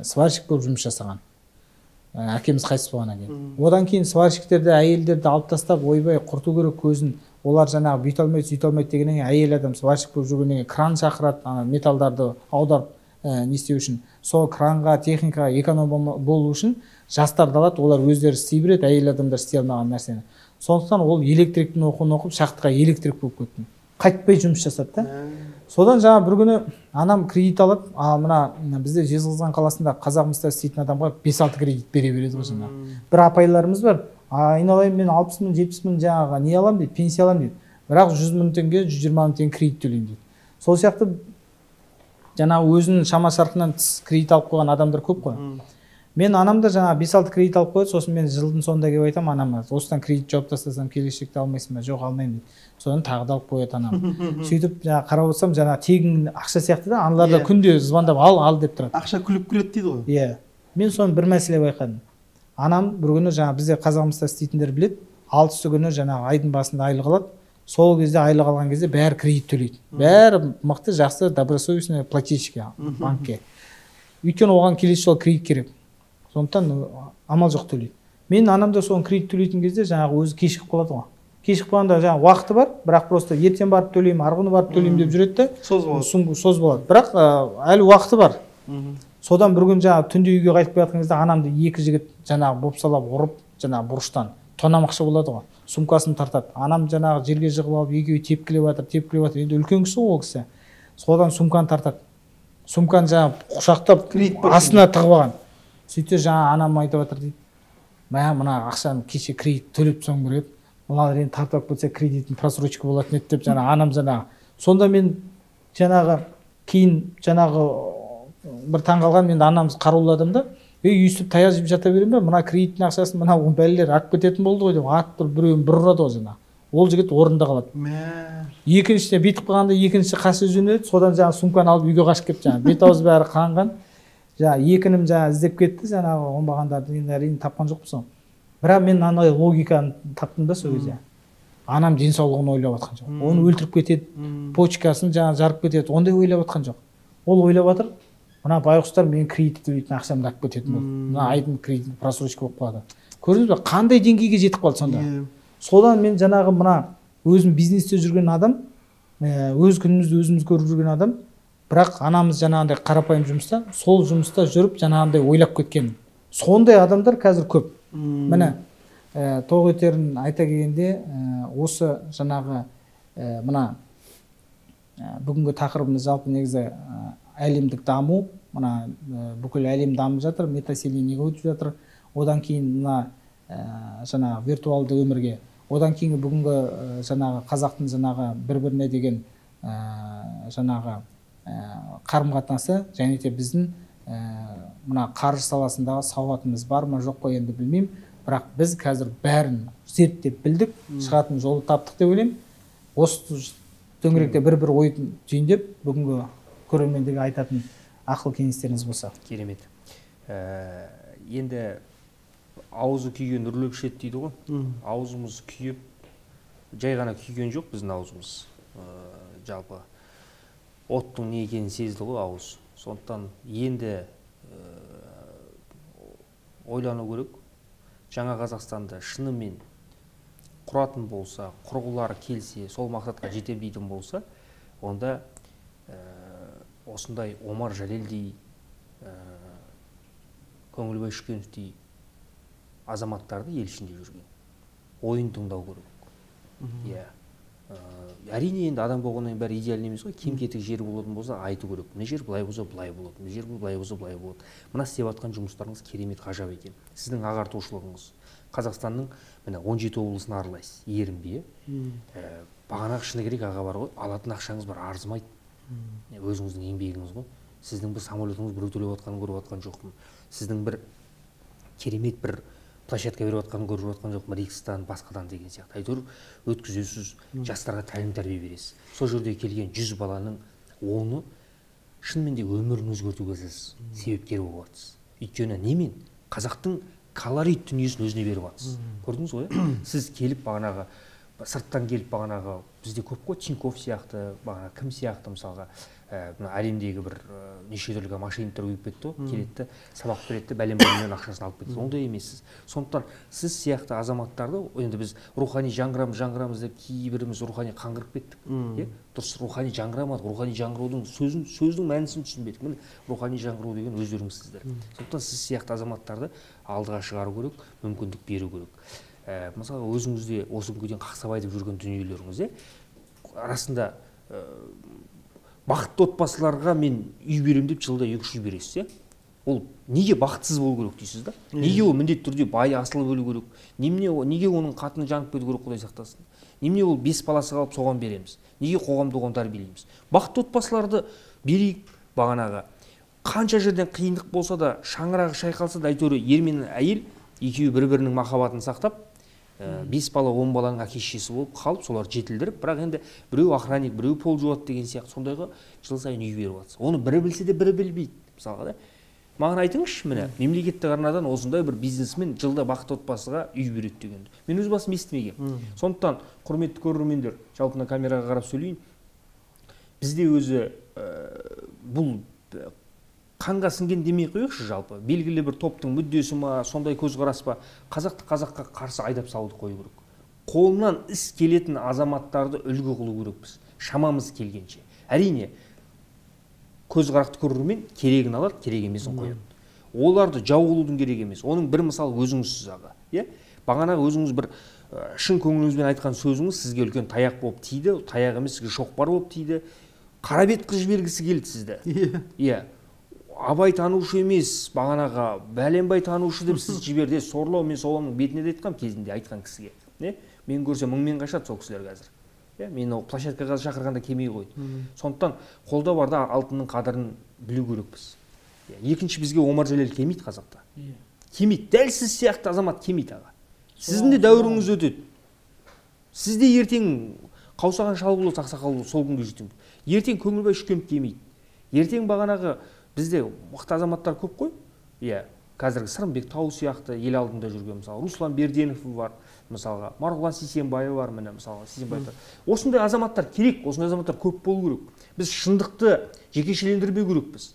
сварщик болып жұмыс жасаған. Әкеміз қайтыс болғаннан кейін. Одан кейін сварщиктерді, әйелдерді алып тастап, ойбай құрту керек көзін, олар жаңағы бүйте алмайды, сөйте алмайды дегеннен кейін әйел адам сварщик болып жүргеннен кейін кран шақырады, ана металдарды аударып не істеу үшін. Сол кранға, техникаға эконом болу үшін жастарды алады, олар өздері істей береді, әйел адамдар істей алмаған нәрсені. Сондықтан ол электриктің оқуын оқып, шахтаға электрик болып кетті. Қайтпай жұмыс жасады да. Содан жаңа бір күні анам кредит алады, мына бізде Жезқазған қаласында Қазақмыста істейтін адамға 5-6 кредит бере береді ғой жаңағы. Бір апайларымыз бар, айналайын мен 60 мың, 70 мың жаңағы не аламын дейді, пенсия аламын дейді. Бірақ 100 мың теңге, 120 мың теңге кредит төлеймін дейді. Сол сияқты жаңағы өзінің шама шарқынан тыс кредит алып қойған адамдар көп қой. Мен анам да жаңағы 5-6 кредит алып қояды, сосын мен жылдың соңында келіп айтамын анама, осыдан кредит жауып тастасам келешекте алмайсың ба? Жоқ, алмаймын дейді. Содан тағы да алып қояды анам. Сөйтіп жаңағы қарап отырсам, жаңағы тегін ақша сияқты да, аналар да күнде звондап ал, ал деп тұрады. Ақша күліп кіреді дейді ғой. Иә. Мен соны бір мәселе байқадым. Анам бір күні жаңағы бізде Қазақмыста істейтіндер біледі, 6-сы күні жаңағы айдың басында айлық алады. Сол кезде айлық алған кезде бәрі кредит төлейді. Бәрі мықты, жақсы, добросовестный плательщики банкке. Өйткені оған келесі жолы кредит керек. Сондықтан амал жоқ төлейді. Мен анам да соны кредит төлейтін кезде жаңағы өзі кешігіп қалады ғой. Кешігіп қалғанда жаңағы уақыты бар, бірақ просто ертең барып төлеймін, арғы күні барып төлеймін деп жүреді де, созып алады. Бірақ әлі уақыты бар. Содан бір күн жаңағы түнде үйге қайтып келе жатқан кезде анамды екі жігіт жаңағы бопсалап ұрып, жаңағы бұрыштан тонамақшы болады ғой. Сумкасын тартады. Анам жаңағы жерге жығып алып, екеуі тепкілеп жатыр, тепкілеп жатыр. Енді үлкен кісі ғой ол кісі. Содан сумканы тартады. Сумканы жаңағы құшақтап астына тығып алған. Сөйтсе жаңа анам айтып жатыр дейді. Мә, мына ақшаны кеше кредит төлеп тастауым керек еді. Мыналар енді тартып алып кетсе кредиттің просрочка болатын еді деп жаңа анам жаңағы. Сонда мен жаңағы кейін жаңағы бір таңғалған, енді анамыз қарулы адам да, ей өйстіп таяқ жеп жата беремін бе, мына кредиттің ақшасын мына бәлелер алып кететін болды ғой деп атып тұрып біреуін бір ұрады ғой жаңағы. Ол жігіт орнында қалады. Екіншісіне бүйтіп қалғанда екіншісі қаша жөнеледі, содан жаңағы сумканы алып үйге қашып кетіп жаңағы бет аузы бәрі қанған. Жаңағы екі інім жаңағы іздеп кетті, жаңағы оңбағандарды енді әрине тапқан жоқпыз ғой. Бірақ мен андай логиканы таптым да сол кезде. Анам денсаулығын ойлап жатқан жоқ. Оны өлтіріп кетеді, почкасын жаңағы жарып кетеді, ондай ойлап жатқан жоқ. Ол ойлап жатыр, мына байғұстар мен кредит төлейтін ақшамды алып кететін болды. Мына айдың кредитін просрочка болып қалады. Көрдіңіз бе, қандай деңгейге жетіп қалды сонда? Содан мен жаңағы мына өзім бизнесте жүрген адам, өз күнімізді өзіміз көріп жүрген адам, бірақ анамыз жаңағындай қарапайым жұмыста, сол жұмыста жүріп жаңағындай ойлап кеткен. Сондай адамдар қазір көп. Міне, тоқ етерін айта келгенде, осы жаңағы мына бүгінгі тақырыбымыз жалпы негізі әлемдік даму, мына бүкіл әлем дамып жатыр, метаселениеге өтіп жатыр. Одан кейін мына жаңағы виртуалды өмірге, одан кейінгі бүгінгі жаңағы қазақтың жаңағы бір-біріне деген жаңағы қарым-қатынасы және де біздің мына қаржы саласындағы сауатымыз бар ма жоқ па енді білмеймін, Бірақ біз қазір бәрін зерттеп білдік, шығатын жолды таптық деп ойлаймын. Осы төңіректе бір-бір ой түйіндеп, бүгінгі көрермендерге айтатын ақыл кеңестеріңіз болса. Керемет. Енді аузы күйген үрлеп ішеді дейді ғой. Аузымыз күйіп, жай ғана күйген жоқ біздің аузымыз. Жалпы оттың не екенін сезді ғой ауыз. Сондықтан енді ойлану керек. Жаңа Қазақстанды шынымен құратын болса, құрғылары келсе, сол мақсатқа жетем дейтін болса, онда осындай Омар Жәлелдей, Көңілбай Шүкеновтей азаматтарды ел ішінде жүрген ойын тыңдау керек. Иә. Әрине енді адам болғаннан кейін бәрі идеальный емес қой, кем-кетік жері болатын болса айту керек. Мына жер былай болса былай болады, мына жер былай болса былай болады. Мына істеп жатқан жұмыстарыңыз керемет, ғажап екен. Сіздің ағартушылығыңыз. Қазақстанның міне 17 облысын аралайсыз, ерінбей. Бағанағы шыны керек аға бар ғой, алатын ақшаңыз бар, арзымайды. Өзіңіздің еңбегіңіз ғой. Сіздің бір самолетіңіз біреу төлеп жатқанын көріп жатқан жоқпын. Сіздің бір керемет бір площадка беріп жатқанын көріп жатқан жоқпын, Рикстан, басқадан деген сияқты. Әйтеуір өткізесіз, жастарға тәлім тәрбие бересіз. Сол жерде келген 100 баланың 10-ы шынымен де өмірін өзгертуге сіз себепкер болып жатсыз. Өйткені немен? Қазақтың колорит дүниесін өзіне беріп жатсыз. Көрдіңіз ғой, сіз келіп бағанағы сырттан келіп бағанағы бізде көп қой, Тинькофф сияқты, бағана кім сияқты мысалға, мына әлемдегі бір неше түрлі мошенниктер көбейіп кетті ғой, келеді, сабақ береді, бәлен бәлен ақшасын алып кетеді. Ондай емессіз. Сондықтан сіз сияқты азаматтарды енді біз рухани жаңғырамыз, жаңғырамыз деп кейбіріміз рухани қаңғырып кеттік. Дұрыс, рухани жаңғырамадық, рухани жаңғырудың сөздің мәнісін түсінбедік. Міне, рухани жаңғыру деген өздеріңізсіздер. Сондықтан сіз сияқты азаматтарды алдыға шығару керек, мүмкіндік беру керек. Мысалы, өзіңізде осы күнге дейін қақсап айтып жүрген дүниелеріңіз, арасында бақытты отбасыларға мен үй беремін деп жылда 2-3 үй бересіз, Ол неге бақытсыз болу керек дейсіз да? Неге ол міндетті түрде бай асылып өлу керек? Неге оның қатыны жанып кету керек, Құдай сақтасын? Немене ол 5 баласы қалып соған береміз? Неге қоғамды оған тәрбиелейміз? Бақытты отбасыларды берейік бағанағы. Қанша жерден қиындық болса да, шаңырағы шайқалса да, әйтеуір ер мен әйел екеуі бір-бірінің махаббатын сақтап, 5 бала, 10 баланың әке шешесі болып қалып, солар жетілдіріп, бірақ енді біреу охранник, біреу пол жуады деген сияқты сондайға жыл сайын үй беріп жатса. Оны бірі білсе де бірі білмейді, мысалға да. Маған айтыңызшы, міне, мемлекеттік арнадан осындай бір бизнесмен жылда бақытты отбасыға үй береді дегенді. Мен өз басым естімегенмін. Сондықтан, құрметті көрермендер, жалпы мына камераға қарап сөйлейін. Бізде өзі бұл қанға сіңген демей қояйықшы жалпы. Белгілі бір топтың мүддесі ма, сондай көзқарас па, қазақты қазаққа қарсы айдап салуды қою керек. Қолынан іс келетін азаматтарды үлгі қылу керекпіз, шамамыз келгенше. Әрине, көзқарақты көрермен керегін алады, керек емесін қояды. Оларды жау қылудың керек емес. Оның бір мысалы өзіңізсіз аға. Бағана өзіңіз бір шын көңіліңізбен айтқан сөзіңіз сізге үлкен таяқ болып тиді, таяқ емес сізге шоқпар болып тиді. Қара бет қыз жібергісі келді сізді. Иә. Абай танушы емес, бағанаға бәленбай танушы деп сіз жіберді. Сорлау, мен солардың бетіне де айтқам кезінде айтқан кісіге. Мен көрсе мыңмен қашады сол кісілер қазір. Мен ол площадкаға шақырғанда келмей қойды. Сондықтан қолда барда алтынның қадірін білу керекпіз. Екінші, бізге Омар Жәлел келмейді қазақта. Келмейді. Дәл сіз сияқты азамат келмейді аға. Сіздің де дәуіріңіз өтеді. Сіз де ертең қаусаған шал боласыз, ақсақал боласыз, сол күнге жетемін. Ертең Көңілбай Шүкенов келмейді. Ертең бағанағы бізде мықты азаматтар көп қой. Иә, қазіргі Сырымбек Тау сияқты ел алдында жүрген, мысалы, Руслан Берденов бар, мысалға, Марғұлан Сейсенбаев бар, міне, мысалға, Сейсенбаев. Осындай азаматтар керек, осындай азаматтар көп болу керек. Біз шындықты жекешелендірмеу керекпіз.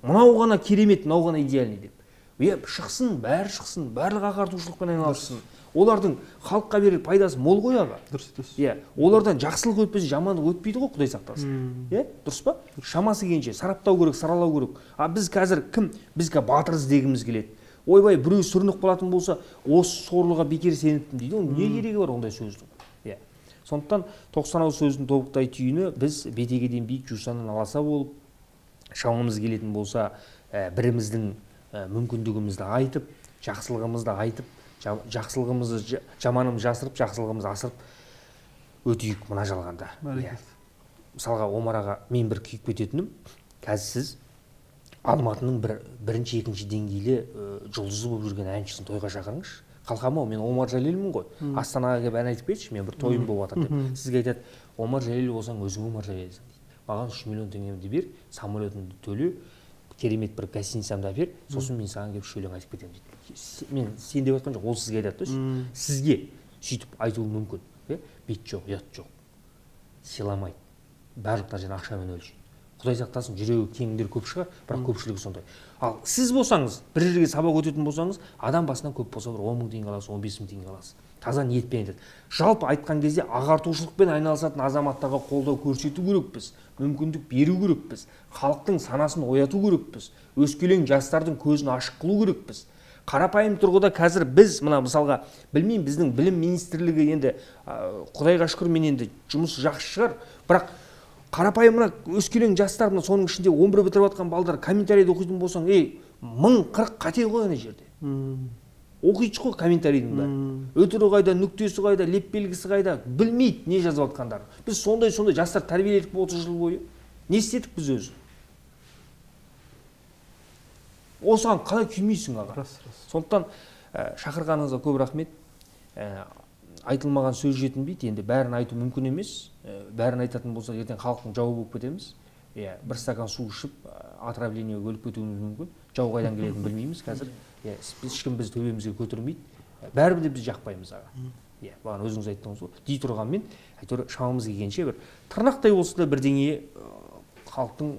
Мынау ғана керемет, мынау ғана идеальный деп. Иә, шықсын, бәрі шықсын, барлық ағартушылықпен айналыссын. Олардың халыққа берер пайдасы мол ғой аға. Дұрыс, дұрыс. Иә, олардан жақсылық өтпесе жамандық өтпейді ғой, Құдай сақтасын. Иә, дұрыс па? Шамасы келгенше сараптау керек, саралау керек. А біз қазір кім? Біз батыр іздегіміз келеді. Ойбай, біреу сүрініп қалатын болса, осы сорлыға бекер сеніптім дейді. Оның не керегі бар ондай сөздің? Иә. Сондықтан 90 ауыз сөздің тобықтай түйіні біз бетегеден биік, жусаннан аласа болып, шамамыз келетін болса, біріміздің мүмкіндігімізді айтып, жақсылығымызды айтып, жақсылығымызды жаманымызды жасырып, жақсылығымызды асырып өтейік мына жалғанда. Мысалға, Омар аға, мен бір күйіп кететінім, қазір сіз Алматының бірінші, екінші деңгейлі жұлдызы болып жүрген әншісін тойға шақырыңызшы. Қалқам ау, мен Омар Жәлелмін ғой, Астанаға келіп ән айтып кетші, мен бір тойым болып жатыр деп. Сізге айтады, Омар Жәлел болсаң өзің Омар Жәлелсің дейді. Маған 3 миллион теңгемді бер, самолетімді төле, керемет бір гостиницамды әпер, сосын мен саған келіп үш өлең айтып кетемін дейді. Мен сен деп айтқан жоқ, ол сізге айтады да, сізге сөйтіп айтуы мүмкін. Бет жоқ, ұят жоқ, сыйламайды, барлық нәрсені ақшамен өлшейді. Құдай сақтасын, жүрегі кеңдер көп шығар, бірақ көпшілігі сондай. Ал сіз болсаңыз, бір жерге сабақ өтетін болсаңыз, адам басынан көп болса бір 10 мың теңге аласыз, 15 мың теңге аласыз. Таза ниетпен айтады. Жалпы айтқан кезде ағартушылықпен айналысатын азаматтарға қолдау көрсету керекпіз, мүмкіндік беру керекпіз, халықтың санасын ояту керекпіз, өскелең жастардың көзін ашық қылу керекпіз. Қарапайым тұрғыда қазір біз, мына мысалға, білмеймін, біздің білім министрлігі енді, Құдайға шүкір, мен енді жұмысы жақсы шығар, бірақ қарапайым мына өскелең жастар, мына соның ішінде 11 бітіріп жатқан балдар комментарийді оқитын болсаң, ей, 1040 қате ғой ана жерде. Оқиды ғой комментарийдің бәрі. Өтірі қайда, нүктесі қайда, леп белгісі қайда, білмейді не жазып жатқандарын. Біз сондай жастар тәрбиеледік 30 жыл бойы. Не істедік біз өзі? Осыған қалай күймейсің аға? Сондықтан шақырғаныңызға көп рахмет. Айтылмаған сөз жетінбейді, енді бәрін айту мүмкін емес. Бәрін айтатын болсақ, ертең халықтың жауы болып кетеміз. Бір стакан су ішіп, отравлениеге өліп кетуіміз мүмкін. Жау қайдан келетінін білмейміз қазір. Ешкім бізді төбемізге көтермейді. Бәрібір де біз жақпаймыз аға. Бағана өзіңіз айттыңыз ғой. Дей тұрғанмен, әйтеуір шамамыз келгенше бір тырнақтай болса да бірдеңе халықтың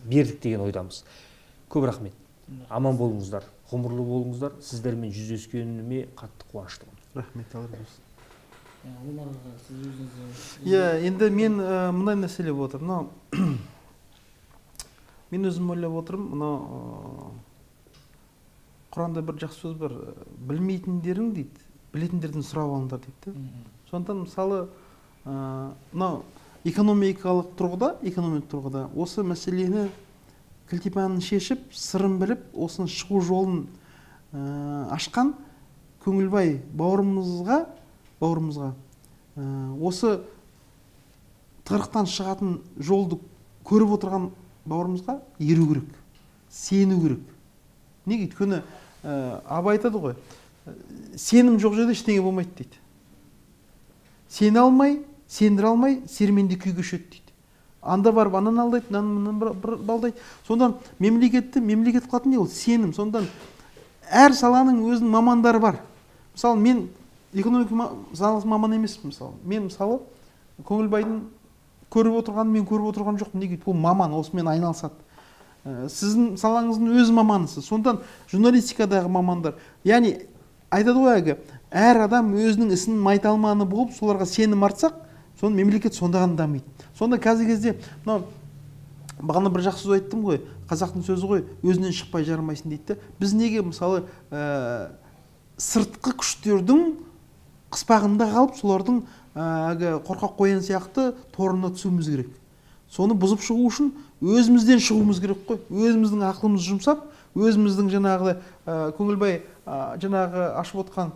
бердік деген ойдамыз. Көп рахмет. Аман болыңыздар, ғұмырлы болыңыздар. Сіздермен жүздескеніме қатты қуаныштымын. Рахмет, алла разы болсын. Омар аға, сіз өзіңіз... Иә, енді мен мындай мәселе болып отыр. Мынау мен өзім ойлап отырмын, мынау Құранда бір жақсы сөз бар, білмейтіндерің дейді, білетіндерден сұрап алыңдар дейді. Сондықтан мысалы мынау экономикалық тұрғыда осы мәселені кілтипанын шешіп, сырын біліп, осының шығу жолын ашқан Көңілбай бауырымызға осы тығырықтан шығатын жолды көріп отырған бауырымызға еру керек, сену керек. Неге? Өйткені Абай айтады ғой, сенім жоқ жерде ештеңе болмайды дейді. Сене алмай, сендіре алмай, серменде күй кешеді дейді. Анда барып ананы алдайды, мынаны алдайды. Сондан мемлекетті мемлекет қылатын не ол? Сенім. Сондан әр саланың өзінің мамандары бар. Мысалы, мен экономика саласы маманы емеспін, мысалы. Мен мысалы Көңілбайдың көріп отырғанын мен көріп отырған жоқпын. Неге? Ол маман, осымен айналысады. Сіздің салаңыздың өз маманысыз. Сондықтан журналистикадағы мамандар, яғни айтады ғой әлгі, әр адам өзінің ісінің майталманы болып, соларға сенім артсақ, соны мемлекет сонда ғана дамиды. Сонда қазіргі кезде мынау бағана бір жақсы сөз айттым ғой, қазақтың сөзі ғой, өзінен шықпай жарымайсың дейді. Біз неге мысалы сыртқы күштердің қыспағында қалып, солардың әлгі қорқақ қоян сияқты торына түсуіміз керек. Соны бұзып шығу үшін өзімізден шығуымыз керек қой. Өзіміздің ақылымызды жұмсап, өзіміздің жаңағы Көңілбай жаңағы ашып отқан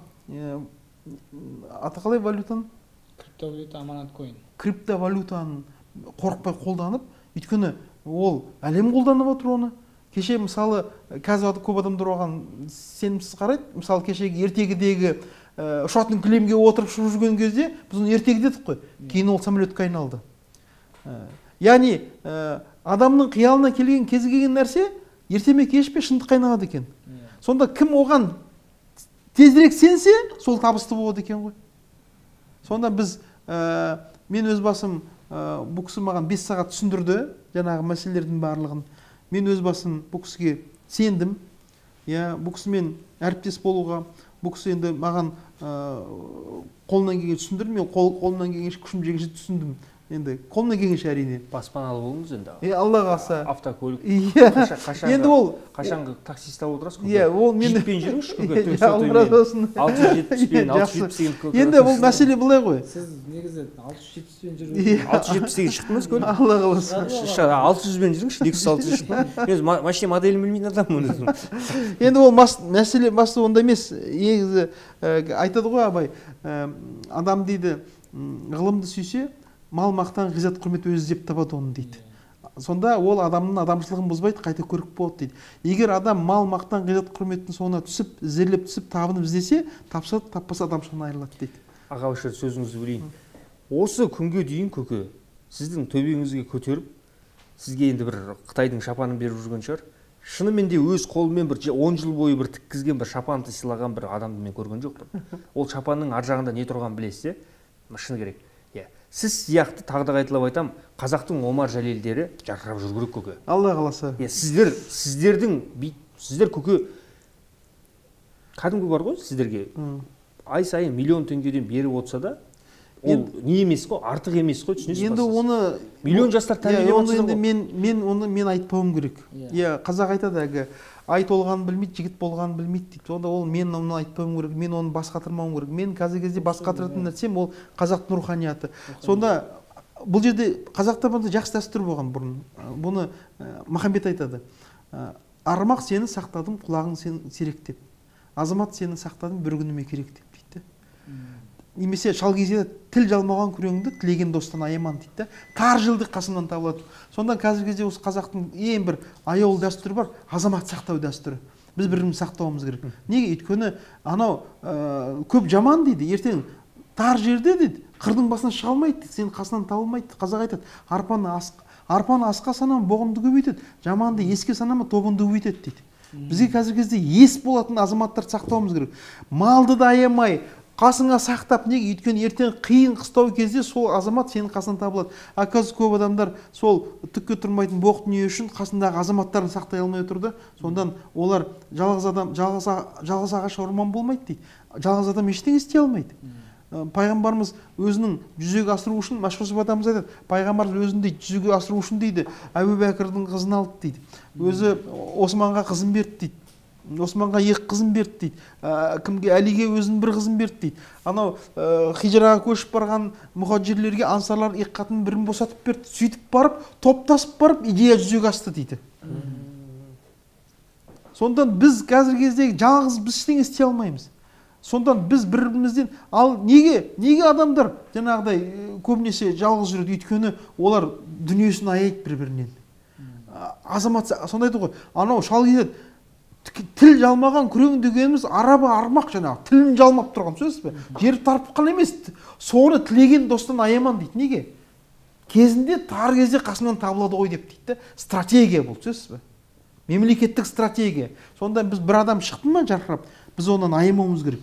аты қалай валютаның? Криптовалюта Аманат койн. Криптовалютаны қорықпай қолданып, өйткені ол әлем қолданып отыр оны. Кеше мысалы қазір көп адамдар оған сенімсіз қарайды. Мысалы кешегі ертегідегі ұшатын кілемге отырып ұшып жүрген кезде біз оны ертегі дедік қой. Кейін ол самолетке айналды. Яғни адамның қиялына келген кез келген нәрсе ерте ме кеш пе шындыққа айналады екен. Сонда кім оған тезірек сенсе, сол табысты болады екен ғой. Сонда біз, мен өз басым, бұл кісі маған 5 сағат түсіндірді жаңағы мәселелердің барлығын. Мен өз басым бұл кісіге сендім. Бұл кісімен әріптес болуға, бұл кісі енді маған қолынан келгенше түсіндірді, мен қолынан келгенше күшім жеткенше түсіндім. Енді қолынан келгенше әрине. Баспаналы болдыңыз енді. Алла қаласа. Автокөлік. Енді ол қашанғы таксист алып отырасыз? Иә, ол мен джиппен жүріңізші көке. Алла разы болсын. 670-пен, 670 деген. Енді бұл мәселе былай ғой. Сіз негізі 670-пен жүріп. 670-ге шықтыңыз көлік? Алла қаласа. 600-бен жүріңізші, Lexus 600 шықты. Мен машина моделін білмейтін адаммын өзім. Енді ол мәселе басты онда емес. Негізі айтады ғой Абай, адам дейді, ғылымды сүйсе, мал мақтан, ғизат құрмет өзі іздеп табады оны дейді. Сонда ол адамның адамшылығын бұзбайды, қайта көрік болады дейді. Егер адам мал, мақтан, ғизат, құрметтің соңына түсіп, ізерлеп түсіп, табынып іздесе, тапса, таппаса адамшылығынан айырылады дейді. Аға, осы жерде сөзіңізді бөлейін. Осы күнге дейін көке, сіздің төбеңізге көтеріп, сізге енді бір Қытайдың шапанын беріп жүрген шығар. Шынымен де өз қолымен бір 10 жыл бойы бір тіккізген бір шапанды сыйлаған бір адамды мен көрген жоқпын. Ол шапанның ар жағында не тұрғанын білесіз, шыны керек. Иә. Сіз сияқты тағы да қайталап айтам, қазақтың Омар Жәлелдері жарқырап жүру керек көке. Алла қаласа. Иә, сіздер көке кәдімгі бар ғой сіздерге. Ай сайын миллион теңгеден беріп отырса да, ол не емес қой, артық емес қой, түсінесіз ба? Енді оны миллион жастар тәрбиелеп отырсыздар ғой. Мен оны мен айтпауым керек. Иә, қазақ айтады әлгі, ай толғанын білмейді, жігіт болғанын білмейді дейді. Сонда ол мен оны айтпауым керек, мен оны бас қатырмауым керек. Мен қазіргі кезде бас қатыратын нәрсем ол қазақтың руханияты. Сонда бұл жерде қазақта бұндай жақсы дәстүр болған бұрын. Бұны Махамбет айтады. Армақ сені сақтадым, құлағың сен серек деп. Азамат сені сақтадым, бір күніме керек деп дейді. Немесе шал кезде тіл жалмаған күреңді тілеген достан аяман дейді. Тар жылдық қасымнан табылады. Сондан қазіргі кезде осы қазақтың ең бір аяулы дәстүрі бар, азамат сақтау дәстүрі. Біз бір-бірімізді сақтауымыз керек. Неге? Өйткені анау көп жаман дейді, ертең тар жерде дейді, қырдың басына шыға алмайды дейді, сенің қасынан табылмайды. Қазақ айтады, арпаны асқа санама, боғынды көбейтеді, жаманды еске санама, тобынды көбейтеді дейді. Бізге қазіргі кезде ес болатын азаматтарды сақтауымыз керек. Малды да аямай, қасыңа сақтап, неге? Өйткені ертең қиын қыстау кезде сол азамат сенің қасынан табылады. А қазір көп адамдар сол түкке тұрмайтын боқ дүние үшін қасындағы азаматтарын сақтай алмай отырды. Сондан олар жалғыз адам, жалғыз ағаш орман болмайды дейді. Жалғыз адам ештеңе істей алмайды. Пайғамбарымыз өзінің жүзеге асыру үшін, Мәшһүр атамыз айтады, пайғамбарымыз өзін дейді, жүзеге асыру үшін дейді, Әбу Бәкірдің қызын алды дейді. Өзі Османға қызын берді дейді. Османға екі қызын берді дейді. Кімге? Әлиге өзінің бір қызын берді дейді. Анау хижраға көшіп барған мұхаджирлерге ансарлар екі қатын бірін босатып берді. Сөйтіп барып, топтасып барып идея жүзеге асты дейді. Сондан біз қазіргі кезде жалғыз біз ештеңе істей алмаймыз. Сондан біз бір-бірімізден, ал неге адамдар жаңағыдай көбінесе жалғыз жүреді? Өйткені олар дүниесін аяйды бір-бірінен. Азамат сонда айтады ғой, анау шал келеді, тіл жалмаған күрең дегеніміз араба армақ жаңағы, тілін жалмап тұрған, түсінесіз бе? Жер тарпып емес, соны тілеген достан аяман дейді. Неге? Кезінде тар кезде қасынан табылады ғой деп дейді. Стратегия бұл, түсінесіз бе? Мемлекеттік стратегия. Сонда біз бір адам шықты ма жарқырап, біз онан аямауымыз керек.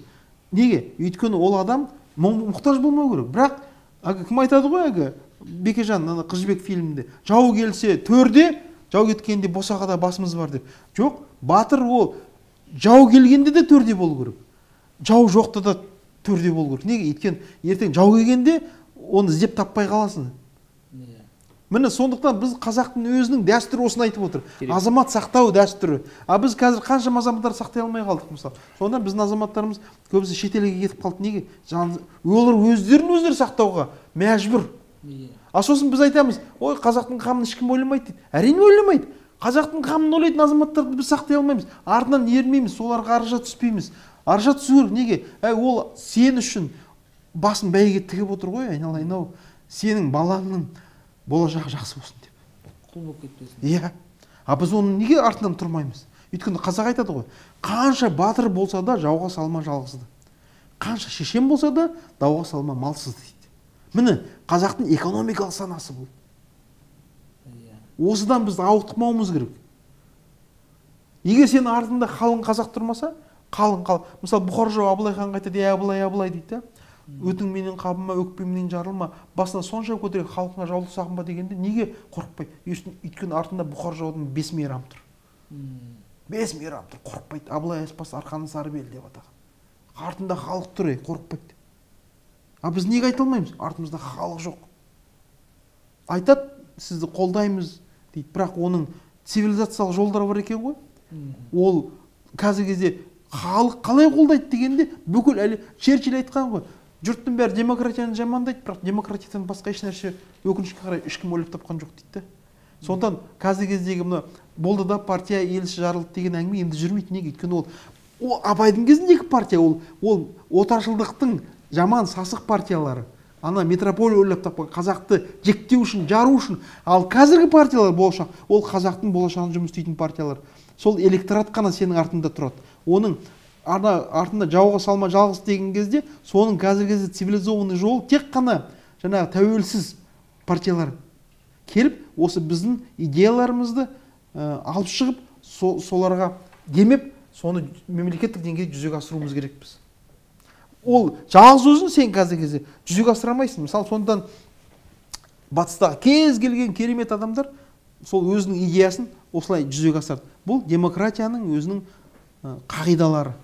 Неге? Өйткені ол адам мұқтаж болмау керек. Бірақ әлгі кім айтады ғой, әлгі Бекежан, ана Қыз Жібек фильмінде, жау келсе төрде, жау кеткенде босағада басымыз бар деп. Жоқ, батыр ол жау келгенде де төрде болу керек. Жау жоқта да төрде болу керек. Неге? Өйткені ертең жау келгенде оны іздеп таппай қаласың. Міне сондықтан біз қазақтың өзінің дәстүрі осыны айтып отыр. Азамат сақтау дәстүрі. А біз қазір қаншама азаматтар сақтай алмай қалдық мысалы. Сонда біздің азаматтарымыз көбісі шетелге кетіп қалды. Неге? Олар өздерін өздері сақтауға мәжбүр. А сосын біз айтамыз, ой, қазақтың қамын ешкім ойламайды дейді. Әрине ойламайды. Қазақтың қамын ойлайтын азаматтарды біз сақтай алмаймыз. Артынан ермейміз, соларға аржа түспейміз. Аржа түсу керек. Неге? Ол сен үшін басын бәйге тігіп отыр ғой, айналайын ау. Сенің балаңның болашағы жақсы болсын деп. Құл болып кетпесін. Иә. А біз оның неге артынан тұрмаймыз? Өйткені қазақ айтады ғой, қанша батыр болса да жауға салма жалғызды. Қанша шешен болса да дауға салма малсыз дейді. Міне, қазақтың экономикалық санасы бұл. Осыдан біз ауытқымауымыз керек. Егер сенің артында қалың қазақ тұрмаса, қалың қал. Мысалы, Бұхар жырау Абылай ханға айтады, ей Абылай, Абылай дейді. Өтің менен қабыма, өкпемнен жарылма, басына сонша көтере халқыңа жаулық сағынба дегенде неге қорықпай? Өйткені артында Бұхар жыраудың 5 мейрам тұр. 5 мейрам тұр, қорықпайды. Абылай аспас арқаның сары белі деп атаған. Артында халық тұр, қорықпайды. А біз неге айта алмаймыз? Артымызда халық жоқ. Айтады, сізді қолдаймыз дейді, бірақ оның цивилизациялық жолдары бар екен ғой. Ол қазіргі кезде халық қалай қолдайды дегенде бүкіл әлем Черчилль айтқан ғой. Жұрттың бәрі демократияны жамандайды, бірақ демократиядан басқа еш нәрсе өкінішке қарай ешкім ойлап тапқан жоқ дейді. Сондықтан қазіргі кездегі мына болды да партия елші жарылды деген әңгіме енді жүрмейді. Неге? Өйткені ол Абайдың кезіндегі партия, ол отаршылдықтың жаман сасық партиялары. Ана метрополия ойлап тапқан қазақты жектеу үшін, жару үшін. Ал қазіргі партиялар болашақ, ол қазақтың болашағын жұмыс істейтін партиялар. Сол электорат қана сенің артында тұрады. Оның артында жауға салма жалғыз деген кезде, соның қазіргі кезде цивилизованный жолы тек қана жаңағы тәуелсіз партиялар келіп, осы біздің идеяларымызды алып шығып, соларға демеп, соны мемлекеттік деңгейде жүзеге асыруымыз керекпіз. Ол жалғыз өзін сен қазіргі кезде жүзеге асыра алмайсың. Мысалы, сондықтан батыстағы кез келген керемет адамдар сол өзінің идеясын осылай жүзеге асырады. Бұл демократияның өзінің қағидалары.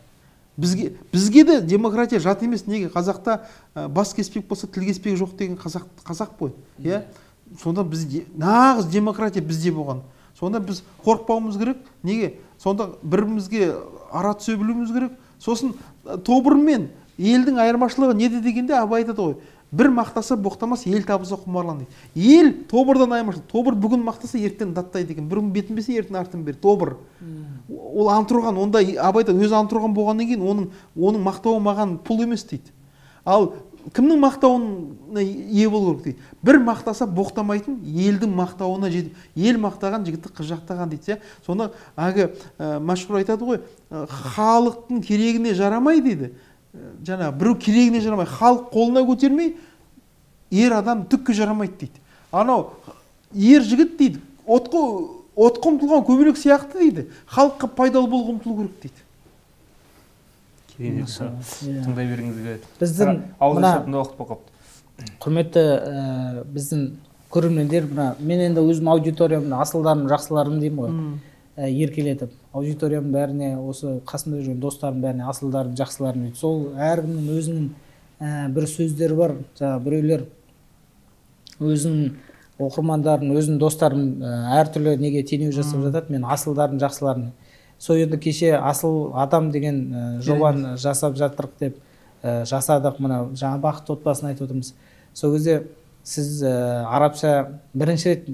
Бізге де демократия жат емес. Неге? Қазақта бас кеспек болса тіл кеспек жоқ деген қазақ қой. Иә? Сонда біз нағыз демократия бізде болған. Сонда біз қорықпауымыз керек. Неге? Сонда бірімізге ара түсе білуіміз керек. Сосын тобырмен елдің айырмашылығы неде дегенде Абай айтады ғой, бір мақтаса боқтамас, ел табылса құмарлан дейді. Ел тобырдан айырмашылық. Тобыр бүгін мақтаса ертең даттайды екен, бүгін бетін берсе ертең артын береді. Тобыр. Ол антұрған, онда Абай айтады, өзі антұрған болғаннан кейін оның мақтауы маған пұл емес дейді. Ал кімнің мақтауына ие болу керек дейді. Бір мақтаса боқтамайтын елдің мақтауына жетіп, ел мақтаған жігітті қыз жақтаған дейді. Сонда әлгі Мәшһүр айтады ғой, халықтың керегіне жарамай дейді. Жаңа біреу керегіне жарамай, халық қолына көтермей, ер адам түкке жарамайды дейді. Анау ер жігіт дейді, отқа ұмтылған көбелек сияқты дейді. Халыққа пайдалы болуға ұмтылу керек дейді. Керемет. Тыңдай бергіңіз келеді. Біздің ауыз ашатын уақыт болып қалыпты. Құрметті біздің көрермендер, мына мен енді өзім аудиториямды асылдарым, жақсыларым деймін ғой. Еркелетіп, аудиториям бәріне, осы қасымда жүрген достарым бәріне асылдарым, жақсыларым дейді. Сол әркімнің өзінің бір сөздері бар. Жаңа біреулер өзінің оқырмандарын, өзінің достарын әртүрлі неге теңеу жасап жатады. Мен асылдарым, жақсыларым. Сол енді кеше асыл адам деген жобаны жасап жатырық деп жасадық. Мына жаңа бақытты отбасын айтып отырмыз. Сол кезде сіз арабша бірінші рет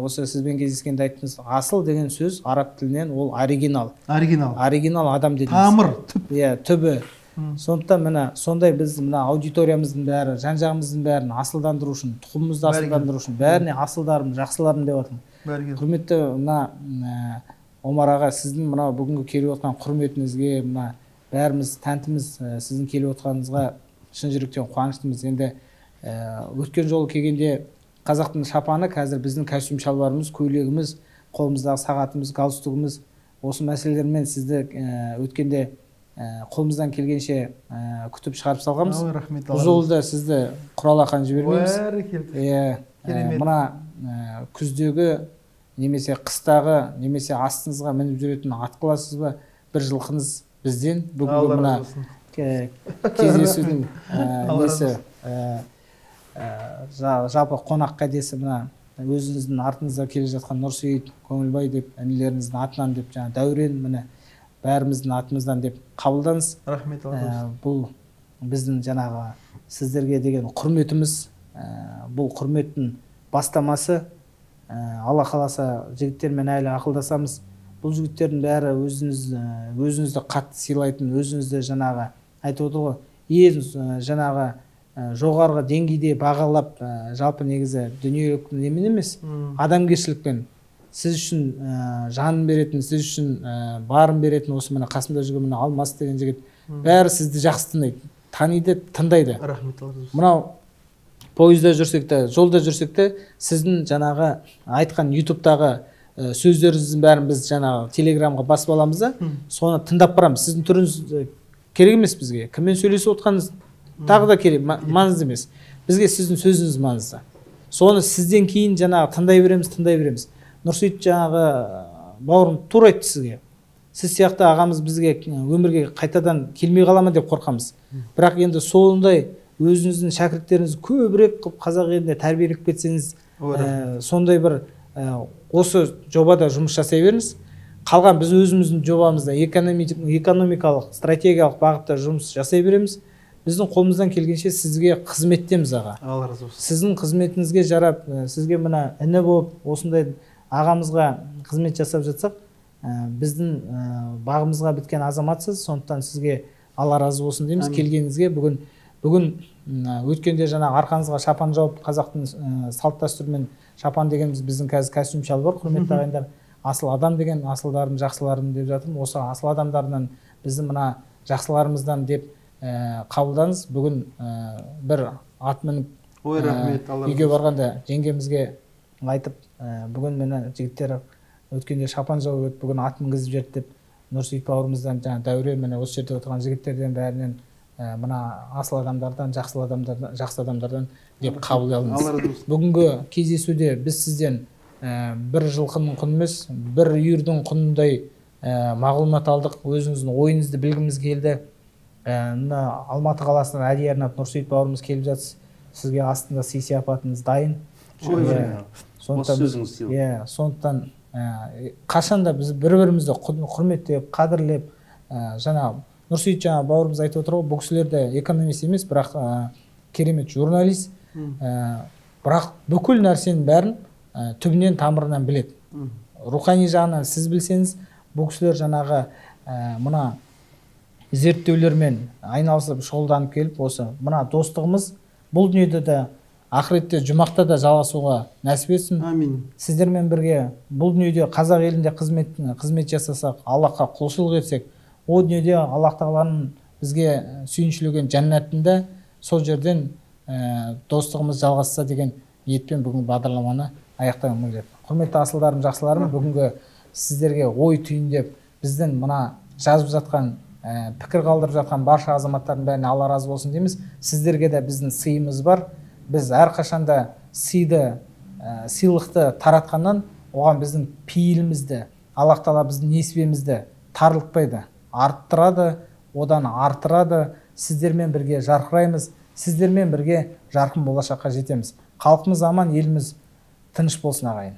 осы сізбен кездескенде айттыңыз, асыл деген сөз араб тілінен ол оригинал. Оригинал. Оригинал адам дедіңіз. Тамыр, түп. Иә, түбі. Сондықтан міне сондай біз мына аудиториямыздың бәрі, жан-жағымыздың бәрін асылдандыру үшін, тұқымымызды асылдандыру үшін бәріне асылдарым, жақсыларым деп жатырмын. Құрметті мына Омар аға, сіздің мына бүгінгі келіп отқан құрметіңізге, мына бәріміз тәнтіміз, сіздің келіп отқаныңызға шын жүректен қуаныштымыз. Енді өткен жолы келгенде қазақтың шапаны, қазір біздің костюм шалбарымыз, көйлегіміз, қолымыздағы сағатымыз, галстугіміз, осы мәселелермен сізді өткенде қолымыздан келгенше күтіп шығарып салғанбыз. Рахмет. Бұл жолы да сізді құралақан жібермейміз. Бәрекелді. Мына күздегі немесе қыстағы, немесе астыңызға мініп жүретін ат қыласыз ба, бір жылқыңыз бізден. Бүгінгі мына кездесудің несі, жалпы қонақ кәдесі мына өзіңіздің артыңызда келе жатқан Нұрсейіт, Көңілбай деп, інілеріңіздің атынан деп, жаңа Дәурен, міне бәріміздің атымыздан деп қабылдаңыз. Рахмет. Бұл біздің жаңағы сіздерге деген құрметіміз, бұл құрметтің бастамасы. Алла қаласа жігіттермен әлі ақылдасамыз. Бұл жігіттердің бәрі өзіңізді қатты сыйлайтын, өзіңізді жаңағы айтып отыр ғой, ең жаңағы жоғарғы деңгейде бағалап, жалпы негізі дүниелік немен емес, адамгершілікпен сіз үшін жанын беретін, сіз үшін барын беретін осы мына қасымда жүрген мына Алмас деген жігіт, бәрі сізді жақсы тыңдайды, таниды, тыңдайды. Рахмет. Мынау пойызда жүрсек те, жолда жүрсек те, сіздің жаңағы айтқан ютубтағы сөздеріңіздің бәрін біз жаңағы телеграмға басып аламыз да, соны тыңдап барамыз. Сіздің түріңіз керек емес бізге, кіммен сөйлесіп отқаныңыз тағы да керек, маңызды емес. Бізге сіздің сөзіңіз маңызды. Соны сізден кейін жаңағы тыңдай береміз, тыңдай береміз. Нұрсейіт жаңағы бауырым тура айтты сізге. Сіз сияқты ағамыз бізге өмірге қайтадан келмей қала ма деп қорқамыз. Бірақ енді сондай өзіңіздің шәкірттеріңізді көбірек қылып қазақ елінде тәрбиелеп кетсеңіз, сондай бір осы жобада жұмыс жасай беріңіз. Қалған біз өзіміздің жобамызда экономикалық, стратегиялық бағытта жұмыс жасай береміз. Біздің қолымыздан келгенше сізге қызметтеміз аға. Алла разы болсын. Сіздің қызметіңізге жарап, сізге мына іні болып осындай ағамызға қызмет жасап жатсақ, біздің бағымызға біткен азаматсыз. Сондықтан сізге Алла разы болсын дейміз. Келгеніңізге бүгін Бүгін өткенде жаңа арқаңызға шапан жауып, қазақтың салт дәстүрімен шапан дегеніміз біздің қазір костюм шалбар, құрметті ағайындар, асыл адам деген асылдарым, жақсыларым деп жатырмын. Осы асыл адамдарынан, біздің мына жақсыларымыздан деп қабылдаңыз. Бүгін бір ат мініп ой рахмет, үйге барғанда жеңгемізге айтып, бүгін мені жігіттер өткенде шапан жауып еді, бүгін ат мінгізіп жіберді деп Нұрсейіт бауырымыздан, жаңа Дәурен, міне осы жерде отырған жігіттерден бәрінен, мына асыл адамдардан, жақсы адамдардан, жақсы адамдардан деп қабылдай алыңыз. Бүгінгі кездесуде біз сізден бір жылқының құны емес, бір үйірдің құнындай мағлұмат алдық. Өзіңіздің ойыңызды білгіміз келді. Мына Алматы қаласынан әдейі арнап Нұрсейіт бауырымыз келіп жатсыз. Сізге астында сый сияпатыңыз дайын. Сондықтан қашанда біз бір-бірімізді құрметтеп, қадірлеп, жаңа Нұрсейіт жаңа бауырымыз айтып отыр ғой, бұл кісілер де экономист емес, бірақ керемет журналист, бірақ бүкіл нәрсенің бәрін түбінен тамырынан біледі. Рухани жағынан сіз білсеңіз, бұл кісілер жаңағы мына зерттеулермен айналысып, шұғылданып келіп, осы мына достығымыз бұл дүниеде де, ақыретте, жұмақта да жалғасуға нәсіп етсін. Амин. Сіздермен бірге бұл дүниеде қазақ елінде қызмет жасасақ, Аллахқа құлшылық етсек, о дүниеде Аллах тағаланың бізге сүйіншілеген жәннатында сол жерден достығымыз жалғасса деген ниетпен бүгінгі бағдарламаны аяқтағым келеді. Құрметті асылдарым, жақсыларым, бүгінгі сіздерге ой түйіндеп, біздің мына жазып жатқан, пікір қалдырып жатқан барша азаматтардың бәріне Алла разы болсын дейміз. Сіздерге де біздің сыйымыз бар. Біз әрқашанда сыйды, сыйлықты таратқаннан оған біздің пейілімізді, Аллах тағала біздің несібемізді тарылтпайды, арттырады, одан артырады. Сіздермен бірге жарқыраймыз, сіздермен бірге жарқын болашаққа жетеміз. Халқымыз аман, еліміз тыныш болсын, ағайын.